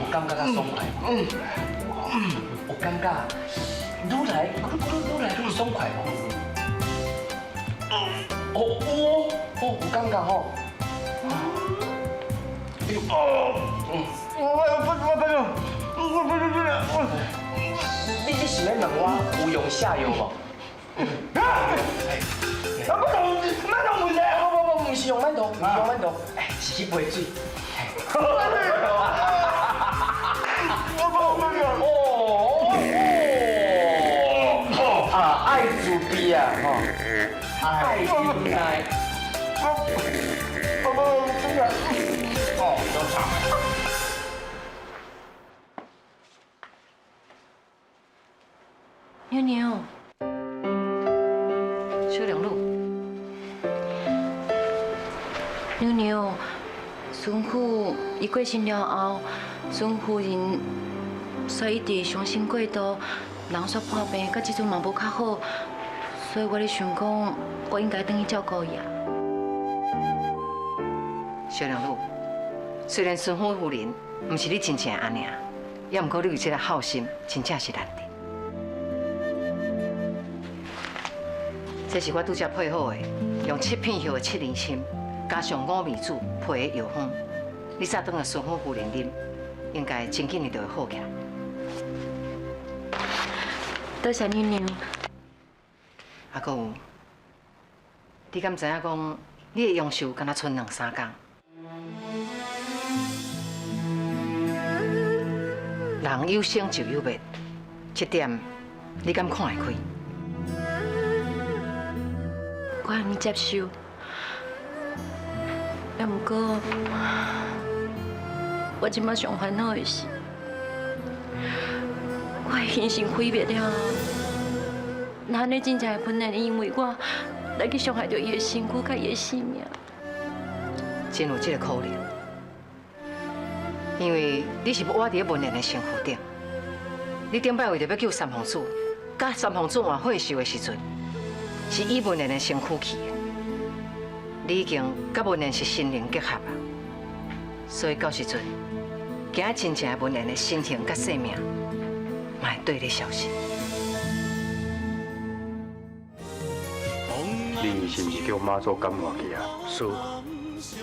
有感觉较爽快无？有感觉愈来愈愈来愈爽快无？哦有哦，哦有感觉吼。哎呦哦，嗯。我我我我我我你是欲问我有用下药无？啊！啊！不同，馒头问题。不不不，毋是用馒头，毋是用馒头，哎，是去杯水。哦啊，爱自卑啊，吼，爱忍耐。哦，多谢。妞妞，小龙女，妞妞，孙父伊过身了后，孙夫人煞一直伤心过度，人煞破病，到这阵嘛无较好，所以我咧想讲，我应该转去照顾伊啊。小龙女，虽然孙夫夫人毋是你亲生阿娘，也毋过你有这个孝心，真正是难得。这是我拄才配好的，用七片叶的七年参，加上五味子配的药方，你早转来孙夫夫人啉，应该真紧就会好起来。多谢娘娘。啊，阁有，你敢知影讲，你的阳寿敢若賰两三工？人有生就有灭，这点你敢看会开？我愿意接受，也毋过，我这摆上烦恼的是，我的形成毁灭了后，若按呢真正会喷的，因为我来去伤害著伊的身躯佮伊的性命。真有这个可能，因为你是活伫咧文莲的身躯顶，你顶摆为著欲救三皇子，佮三皇子换血寿的时阵，是以文莲的身躯去的，你已经佮文莲是心灵结合啊，所以到时阵，惊真正的文莲的身形佮生命，嘛会缀咧消失。你是毋是叫妈祖感化去啊？是，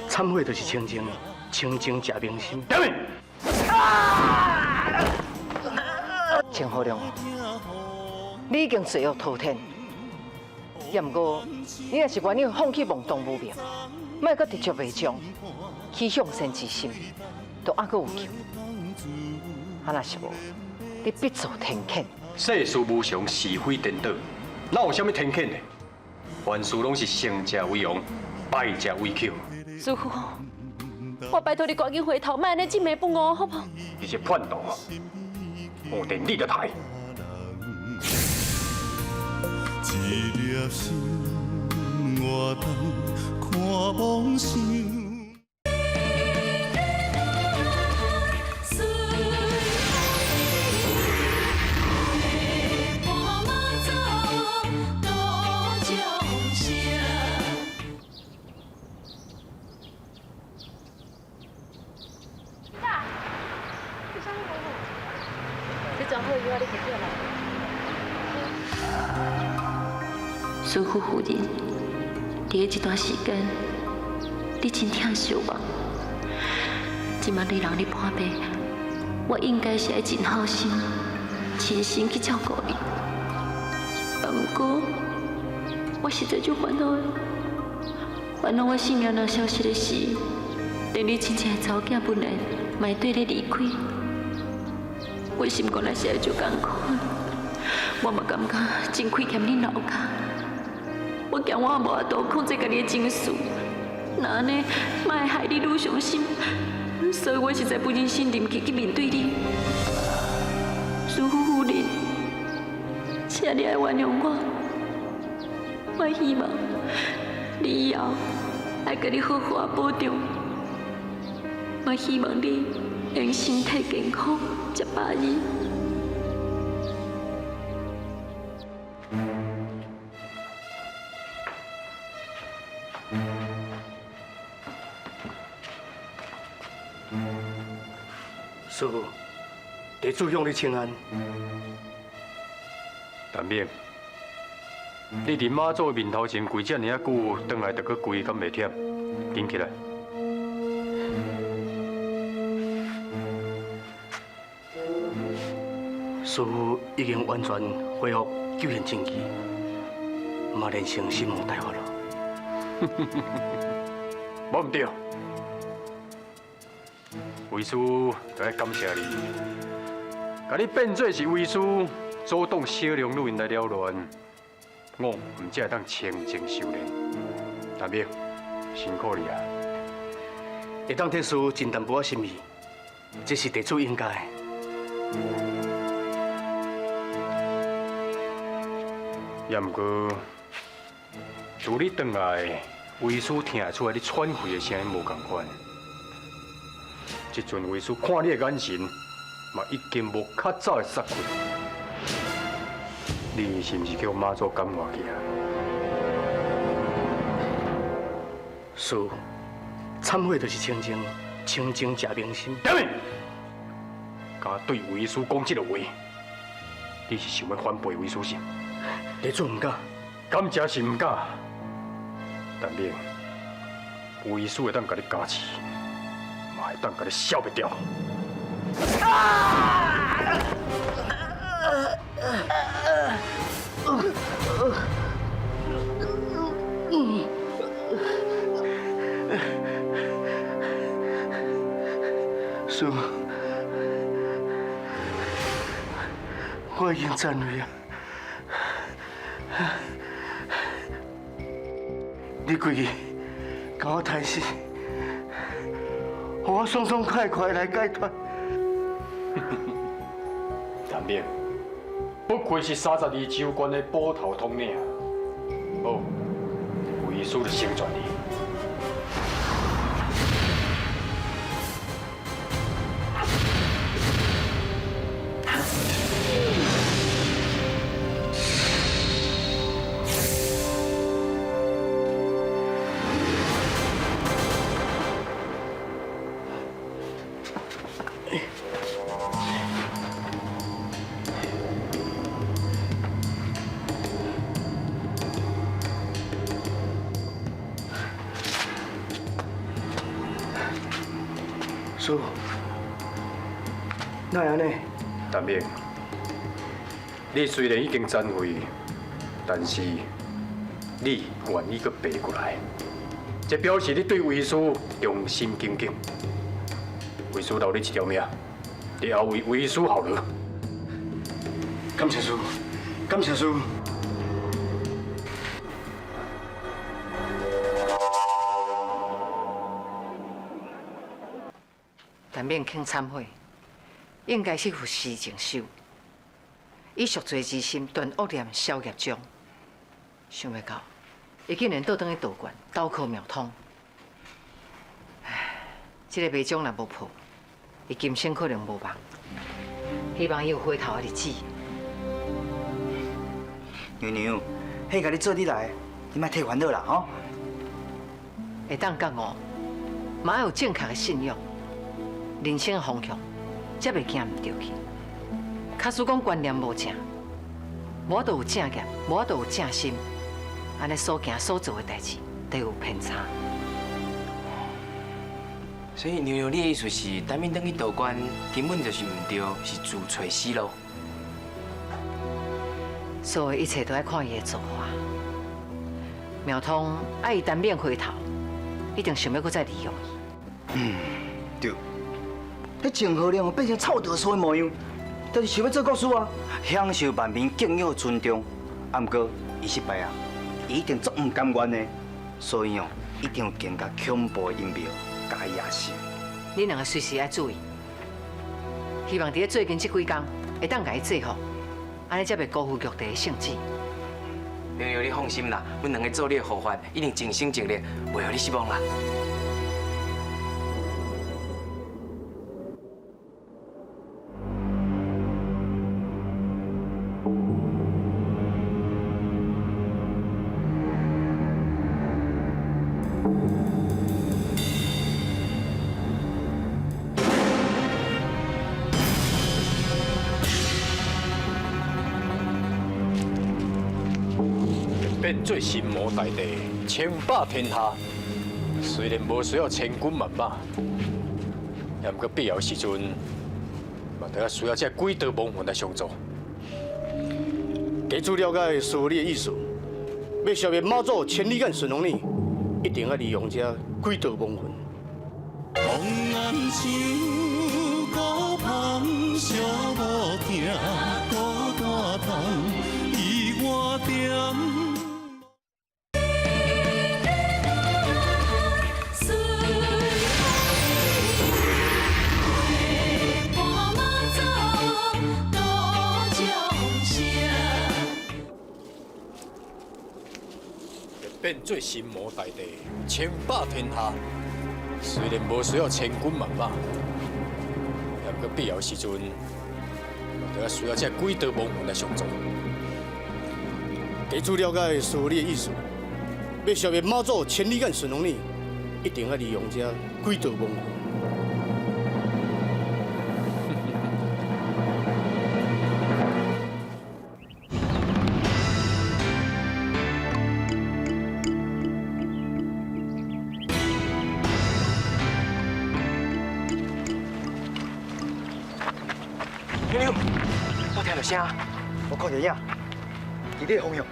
忏悔就是清净，清净食明心。陈好良，你已经罪恶滔天，也毋过你若是愿意放弃梦中无明，莫阁执著袂将，起向善之心，都犹阁有救。啊，若是无，你必遭天谴。世事无常，是非颠倒，哪有啥物天谴的？凡事拢是成者为王，败者为寇。师父，我拜托你赶紧回头，莫按呢执迷不悟，好无？你这叛徒，我定你的台。一粒心，我当看梦想。孙夫夫人，伫这段时间，你真疼惜我。这摆你人咧破病，我应该是爱尽孝心，亲身去照顾你。啊，毋过我实在足烦恼的，烦恼我性命若消失的时，连你亲生的查某囝本来嘛会缀你离开，我心肝内实在足艰苦。我嘛感觉真亏欠恁老家。我惊我无法度控制家己的情绪，若按呢，嘛会害你愈伤心，所以我实在不忍心入去去面对你。师父夫人，请你爱原谅我。我希望你以后爱共你好好仔保重。我希望你会身体健康，食饱伊。师父，弟子向你请安。陈明，你伫妈祖面头前跪遮尔仔久，转来就阁跪，敢袂忝？紧起来。师父已经完全恢复救现正气，嘛练成心魔大法咯。无毋对，为师就爱感谢你，共你变做是为师阻挡小龙女𪜶来扰乱，我毋才会当清静修炼。大明，辛苦你啊！会当替师父尽淡薄仔心意，这是弟子应该的。也毋过，自你转来，为师听会出来你喘气的声音无仝款。这阵为师看你的眼神，嘛已经无较早的杀气。你是毋是叫妈祖感化去啊？师父，忏悔就是清净，清净诚明心。点面，敢对为师讲这个话，你是想欲反背为师是？弟子毋敢，敢真是毋敢。陈明，为师会当共你加持，嘛会当共你消灭掉。师父，我已经忏悔啊！你规气共我刣死，予我爽爽快快来解脱。陈明，不愧是32州县的捕头统领。好，为师就成全你。师父，哪会按呢？陈明，你虽然已经残废，但是你愿意阁爬过来，这表示你对为师忠心耿耿。为师留你一条命，日后为为师效劳。感谢师父，感谢师父。陈明肯忏悔，应该是佛事净修，以赎罪之心断恶念、消业障。想袂到，伊竟然倒转去道观，投靠庙通。唉，这个迷障若无破，伊今生可能无望。希望伊有回头的日子。娘娘，彼共你做你来，你莫替烦恼啦，吼。会当觉悟，嘛爱有正确的信仰。人生的方向，才袂行毋对去。假使讲观念无正，无法度有正业，无法度有正心，按呢所行所做的代志，都有偏差。所以娘娘，你的意思是，陈明转去道观，根本就是毋对，是自找死路。所有一切都爱看伊的造化。庙通爱伊陈明回头，一定想欲阁再利用伊。嗯，对。彼郑和亮变成臭道士的模样，但是想欲做国师啊，享受万民敬仰尊重。啊，毋过伊失败啊，伊一定足毋甘愿的，所以哦，一定有更加恐怖的阴谋，共伊压死。你两个随时爱注意，希望伫咧最近这几工会当共伊制服，按呢才袂辜负玉帝的圣旨。娘娘，你放心啦，阮两个做你的护法，一定尽心尽力，袂予你失望啦。变做神魔大帝，称霸天下。虽然无需要千军万马，也毋过必要时阵，嘛得需要这几道亡魂来相助。地主了解师父你的意思，欲消灭妈祖千里眼顺风耳，一定爱利用这鬼道亡魂。红红树，孤芳寂无疼，孤单痛，伊我点。变做神魔大帝，称霸天下。虽然无需要千军万马，也毋过必要时阵，就要需要这鬼道亡魂来相助。地主了解师父你的意思，欲消灭妈祖千里眼顺风耳，一定爱利用这鬼道亡魂。娘娘，我听著声，我看著影，伫你的方向。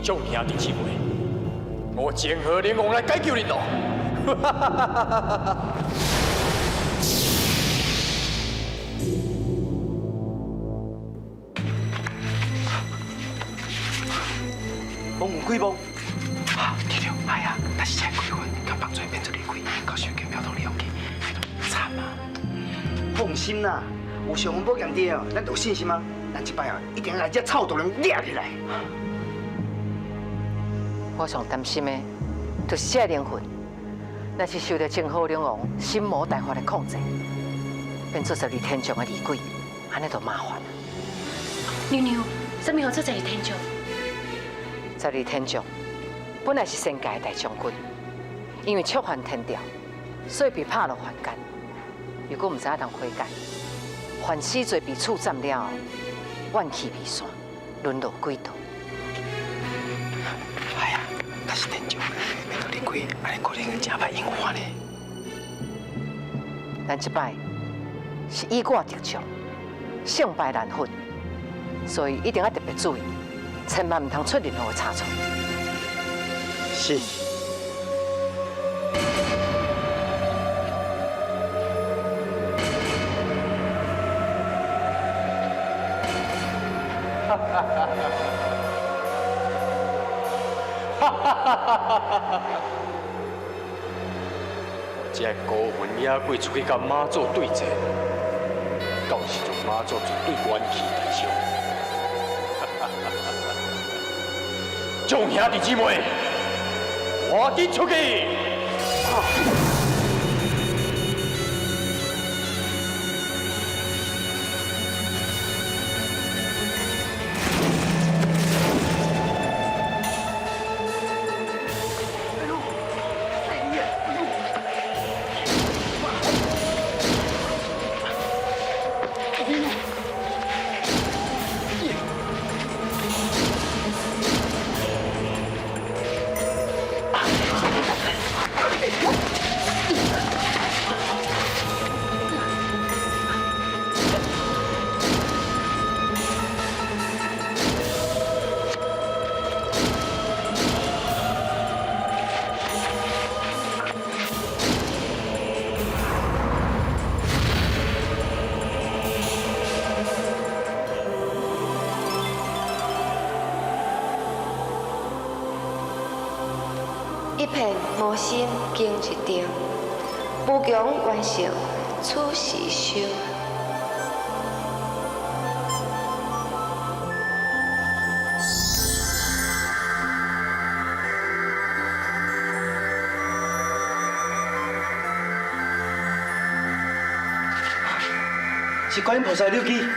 众兄弟姊妹，我泾河龙王来解救恁咯！亡魂开无？对对，哎呀，但是这鬼魂敢放做变做厉鬼，到时叫庙堂利用去，惨啊！放心啦，有尚方宝剑伫哦，咱就有信心啊！咱这摆哦，一定来这臭毒龙掠起来。我上担心的，就是这灵魂，若是受著泾河龙王心魔大法的控制，变做十二天将的厉鬼，按呢就麻烦啦。娘娘，啥物号做十二天将？十二天将本来是仙界的大将军，因为触犯天条，所以被拍落凡间。如果毋知影通悔改，犯死罪被处斩了后，怨气未散，沦落鬼道。哎呀，但是天将变做厉鬼，按呢可能真歹应付呢。咱这摆是以我敌将，胜败难分，所以一定要特别注意，千万毋通出任何的差错。是。这孤魂野鬼出去佮妈祖对战，到时阵妈祖绝对元气大伤。众兄弟姊妹，赶紧出去！一片魔心经一定，无穷完成此时修。是观音菩萨的柳枝。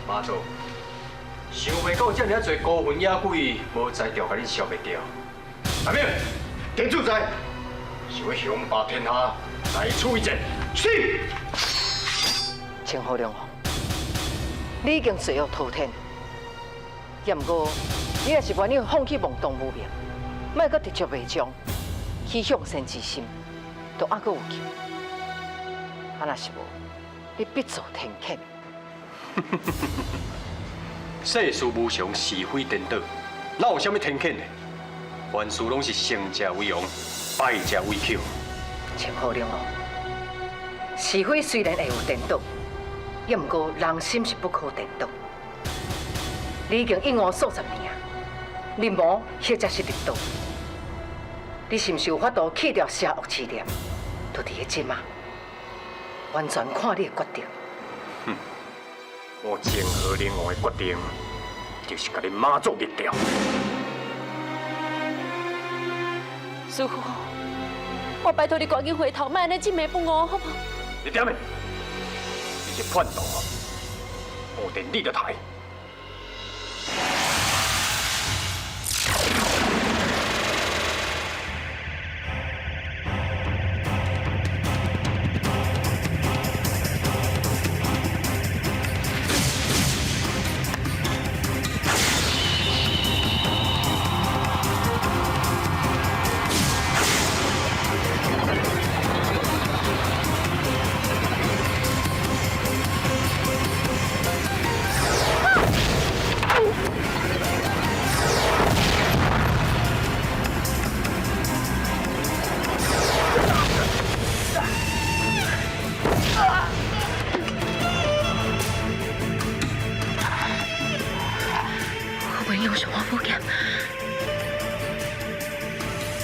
妈祖，想袂到遮尔济孤魂野鬼，无才调共恁消灭掉。阿明，天主在，想欲雄霸天下，来出一战。是。清河龙王，你已经罪恶滔天，也毋过你若是愿意放弃妄动无明，莫阁执着袂将，起向善之心，都犹阁有救。啊，若是无，你必遭天谴。世事无常，是非颠倒，哪有啥物天谴的？凡事拢是成者为王，败者为寇。清河龙王，是非虽然会有颠倒，也毋过人心是不可颠倒。你已经应我数十年啊，立魔或者是立道，你是毋是有法度去掉邪恶之念？就伫咧这马，完全看你的决定。哼，我泾河龙王的决定，就是共你妈祖灭掉。师父，我拜托你赶紧回头，莫按呢执迷不悟，好无？你点的？你是叛徒啊！我定你的台。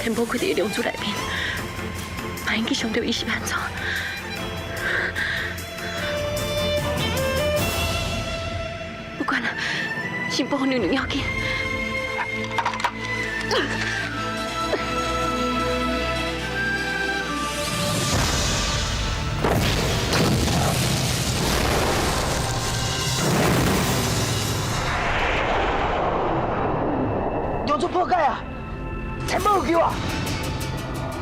天宝开伫龙珠内面，万一去伤著伊是按怎？不管啦，先保护娘娘要紧。龙珠破解啊！天宝有救啊！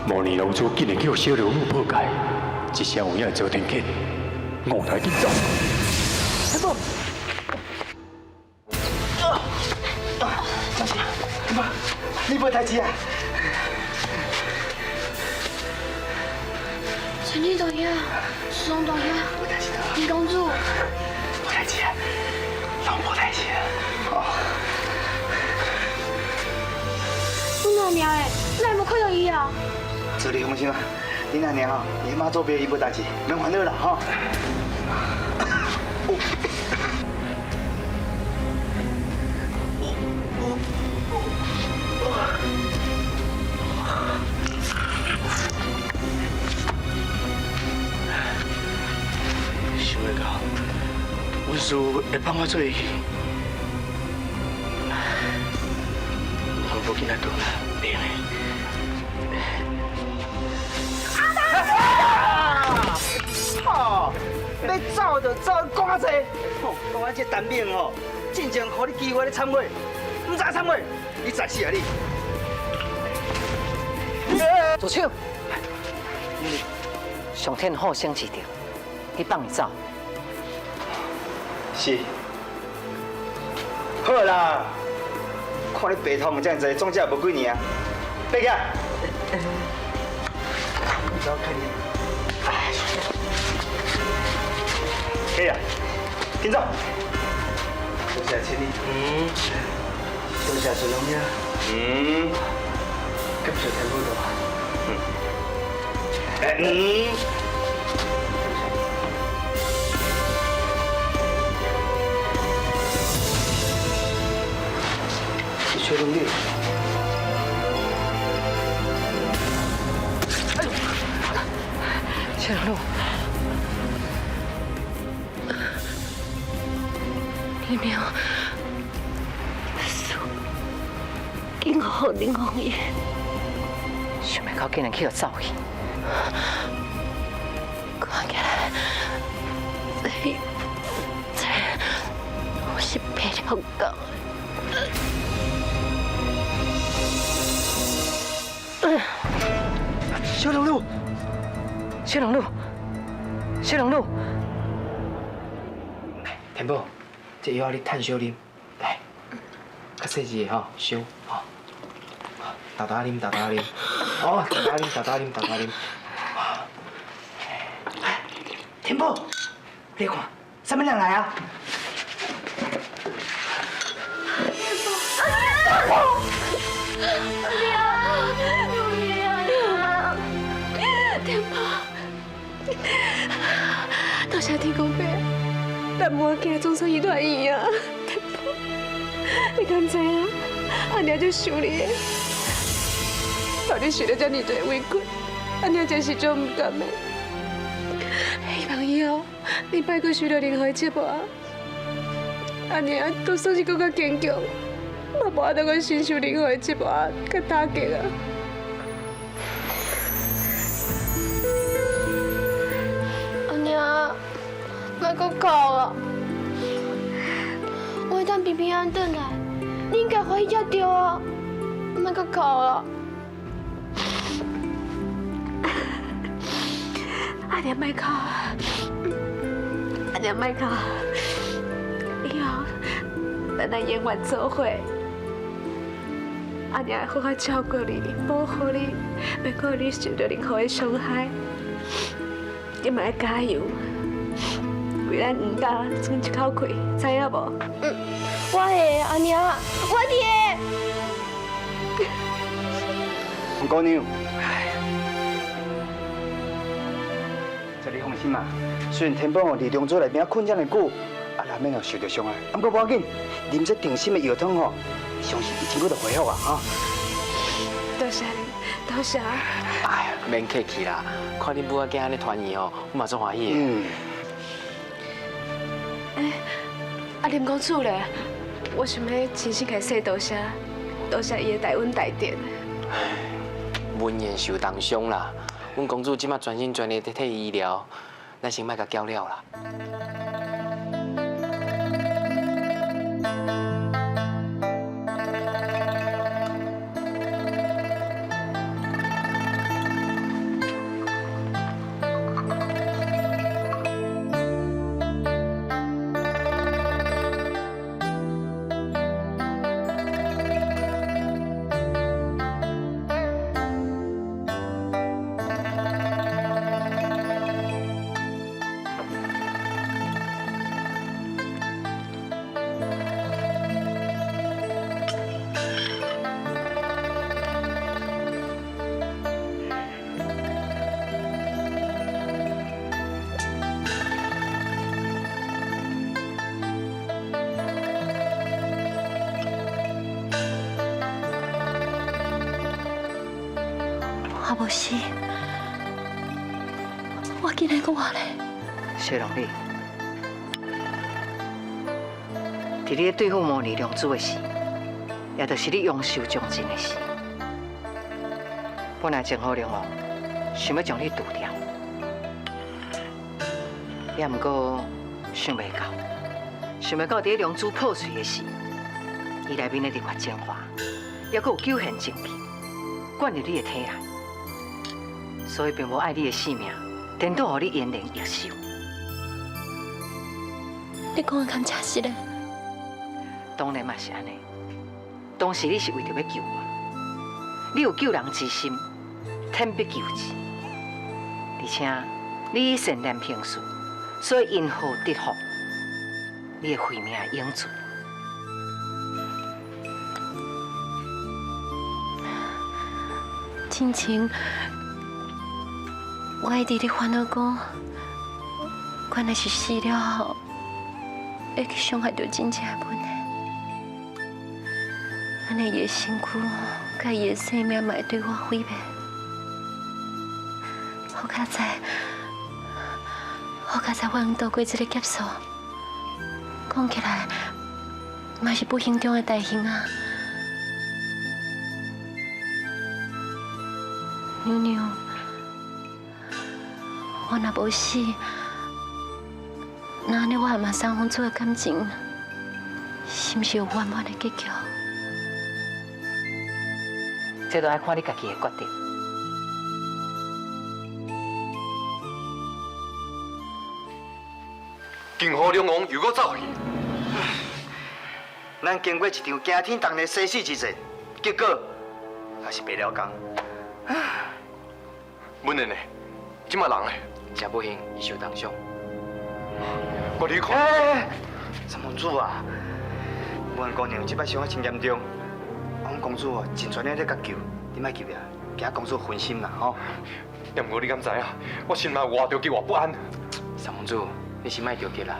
摩尼龙珠竟然叫小龙女破解，这下有影会遭天谴，我来紧走。天宝，啊，小姐，天宝，你无代志啊？千里大爷，双大爷，无代志的。林公主，无代志，拢无代志。哦。阮阿娘的，哪会无看到伊啊？这你放心啊，恁阿娘吼，伊妈祖庙伊无代志，免烦恼啦吼。想袂到，阮师父会放我做去，我无紧来转啦，袂用的。吼，欲走就走，讲较济。吼，讲我这陈明吼，进前予你机会咧忏悔，毋知忏悔，你知死啊你！住手！上天好生之德，你放伊走。是。好啦，看你白头毛这么济，总之也无几年啊。爬起来。走，看你。可以啊，紧走。多谢千里。嗯。多谢孙龙兄。嗯。感谢天父大。嗯。哎，嗯。是小龙女。哎呦，小龙女。林明，师，紧好林王爷。想袂到竟然去予走去。看起來，這我是白了講。小龍女，小龍女，小龍女，天寶，這藥你趁燒啉，來，較細緻的吼，燒吼，沓沓啉，沓沓啉，哦，沓沓啉，沓沓啉，沓沓啉。天寶，你看，啥物人來啊？天寶，多謝天公伯，咱母仔總算伊住院啊！天寶，你敢知影？阿娘就想你的，到底受了這麼濟委屈，阿娘真是足毋甘的。希望以後你莫閣受到任何的折磨。阿娘就算是閣較堅強，嘛無法度閣承受任何的折磨佮打擊啊！阿娘，莫閣哭啊！我會當平平安安轉來，你應該歡喜才對啊！莫閣哭啊！阿娘莫哭，阿娘莫哭，以後咱來永遠做伙。阿娘會好好照顧你，保護你，袂閣予你受到任何的傷害。你嘛愛加油，為咱黃家爭一口氣，知影無？嗯，我會，阿娘，我會。黃姑娘，這你放心啦，雖然天寶哦佇中組內邊困遮爾久，啊難免哦受著傷害，啊毋過無要緊，啉這定心的藥湯吼，相信伊真久就恢復啊！哈。多謝你，多謝。哎呀，免客氣啦，看恁母仔囝按呢團圓哦，我嘛足歡喜的。嗯。欸，啊林公子咧，我想欲親身共伊說多謝，多謝伊的大恩大德。文言受重傷啦，阮公主這馬全心全意佇替伊醫療，咱先莫共攪了啦。我無死，我竟然閣活咧！小龍女，佇你對付魔女良子的時，也就是你陽壽將盡的時，本來鄭好良哦，想欲將你除掉，也毋過想袂到，想袂到佇良子破碎的時，伊內面的日月精華，猶閣有九玄精氣，灌入你的體內。所以並無愛你的性命，顛倒予你延年益壽。你講的敢真實的？當然嘛是按呢。當時你是為著欲救我，你有救人之心，天必救之。而且你以善念行事，所以因禍得福，你的慧命永存。親像我一直咧煩惱講，原來是死了後會去傷害著真正的阮的，按呢伊的身軀佮伊的生命嘛會對我毀滅。好佳哉，好佳哉，我能渡過這个劫數，講起來嘛是不幸中的大幸啊！娘娘，我若無死，那按呢我和三皇子的感情，是毋是有圓滿的結局？這都愛看你家己的決定。金虎兩王又閣走去。咱經過一場驚天動地生死之戰，結果還是白了工。文言呢？這馬人呢？真不幸，伊受重傷。我你看。欸，三公主啊，文姑娘這擺傷啊真嚴重，阮公主哦盡全力咧共救，你莫急啊，驚公主分心啦吼。也毋過你敢知影？我心內偌著急偌不安。三公主，你先莫著急啦，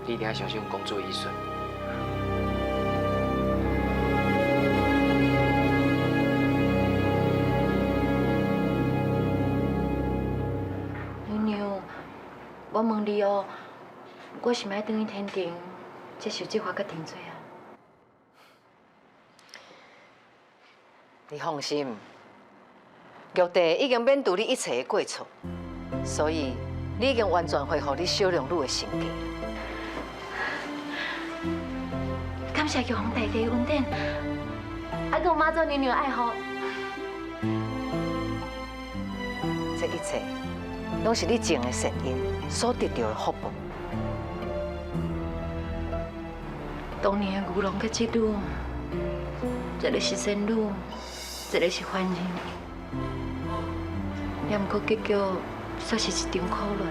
你一定要相信阮公主的醫術。娘娘，我問你哦，我是毋愛轉去天庭接受這罰佮定罪啊？你放心，玉帝已經免除你一切的過錯，所以你已經完全恢復你小龍女的身價。感謝玉皇大帝的恩典，還閣有媽祖娘娘的愛護。這一切攏是你種的善因所得到的福報。當年的牛郎佮織女，一個是仙女，一個是凡人，也毋過結局煞是一場苦戀。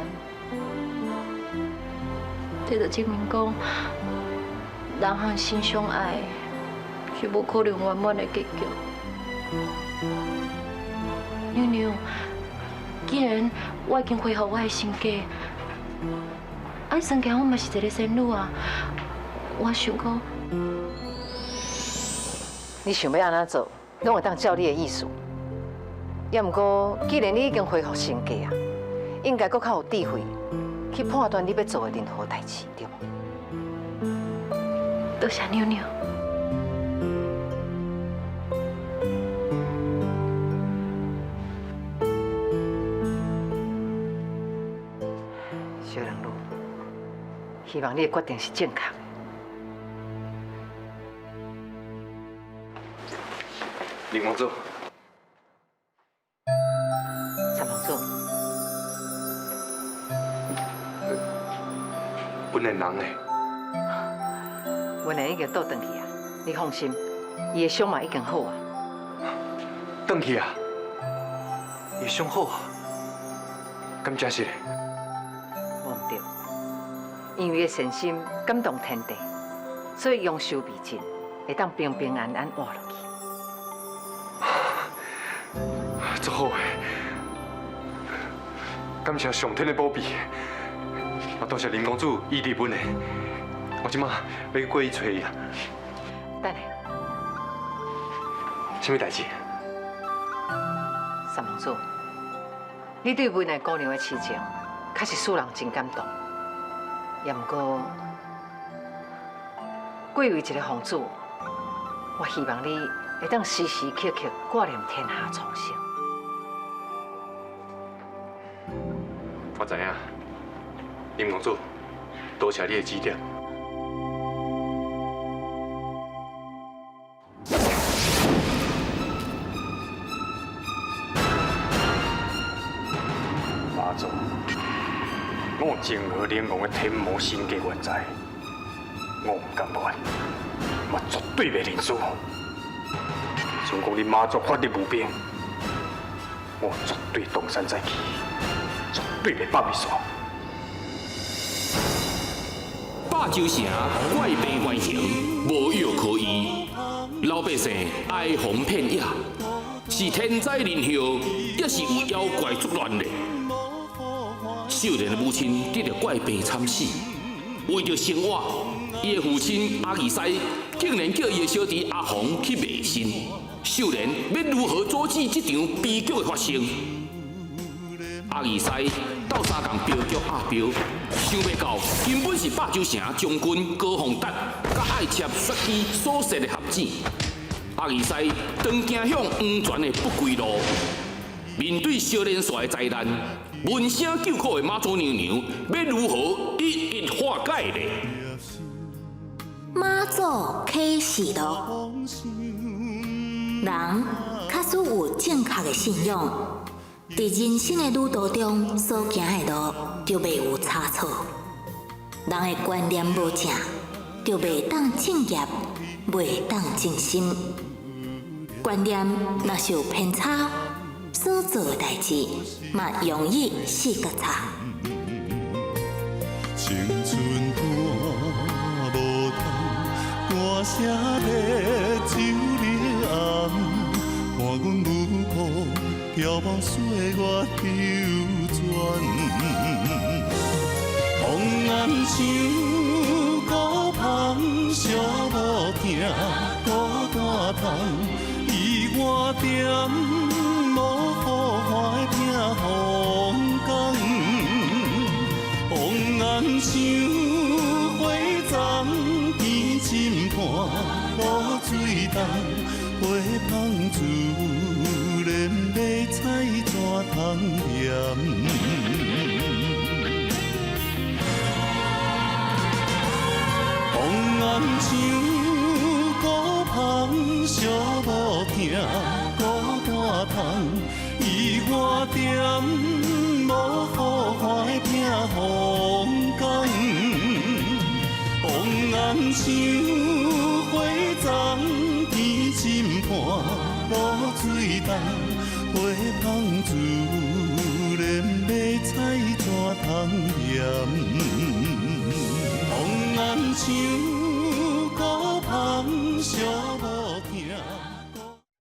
這就證明講，人和心相愛是無可能圓滿的結局。娘娘，既然我已經恢復我的身家，啊，算起來我嘛是一個仙女啊。我想講，你想欲按怎做，攏會當照你的意思。也毋過，既然你已經恢復身家啊，應該閣較有智慧去判斷你欲做的任何代誌，對無？多謝娘娘。小龍女，希望你的決定是正確的。林公主，三公主，本人人呢？文言已經倒轉去啊，你放心，伊的傷嘛已經好啊。轉去啊？伊傷好啊？敢真實的？無毋對，因為伊的善心感動天地，所以陽壽未盡，會當平平安安活落去。足好的，感謝上天的保庇，也多謝林公主醫治阮的。我這馬欲去過去揣伊啊。等下，啥物代誌？三公主，你對文奈姑娘的痴情，確實使人真感動。也毋過，貴為一個皇子，我希望你會當時時刻刻掛念天下蒼生。我知影，林公主，多謝你的指點。媽祖，我澂河龍王的天魔神格原在，我毋甘願，嘛絕對袂認輸。想講你媽祖法力無邊，我絕對東山再起，絕對袂放伊煞。霸州城怪病橫行，無藥可醫，老百姓哀鴻遍野，是天災人禍，抑是有妖怪作亂呢？秀蓮的母親得著怪病慘死，為著生活，伊的父親阿義師竟然叫伊的小弟阿紅去賣身。秀蓮欲如何阻止這場悲劇的發生？阿義師鬥相共镖局阿彪，想袂到根本是霸州城將軍高鳳達佮愛妾雪姬所設的陷阱。阿義師當行向黃泉的不歸路，面對小連紲的災難，聞聲救苦的媽祖娘娘欲如何一一化解呢？媽祖啟示錄，人假使有正確的信仰，佇人生的旅途中所行的路就袂有差錯。人的觀念無正，就袂當正業，袂當正心。觀念若是有偏差，所做的代誌嘛容易四角差。青春歌無通，歌聲熱酒裡紅，看阮舞步飘茫歲月流轉。風暗像孤芳，寂无疼孤單通，伊我踮無好看的避風港。風暗像火葬，天深伴露水重，花香自然欲采怎通嫌？风暗像孤芳，寂无疼孤单通，伊我踮无好看的避风港。风暗像火葬，天深伴露水重，花香自然欲采怎通嫌？风暗像孤芳，寂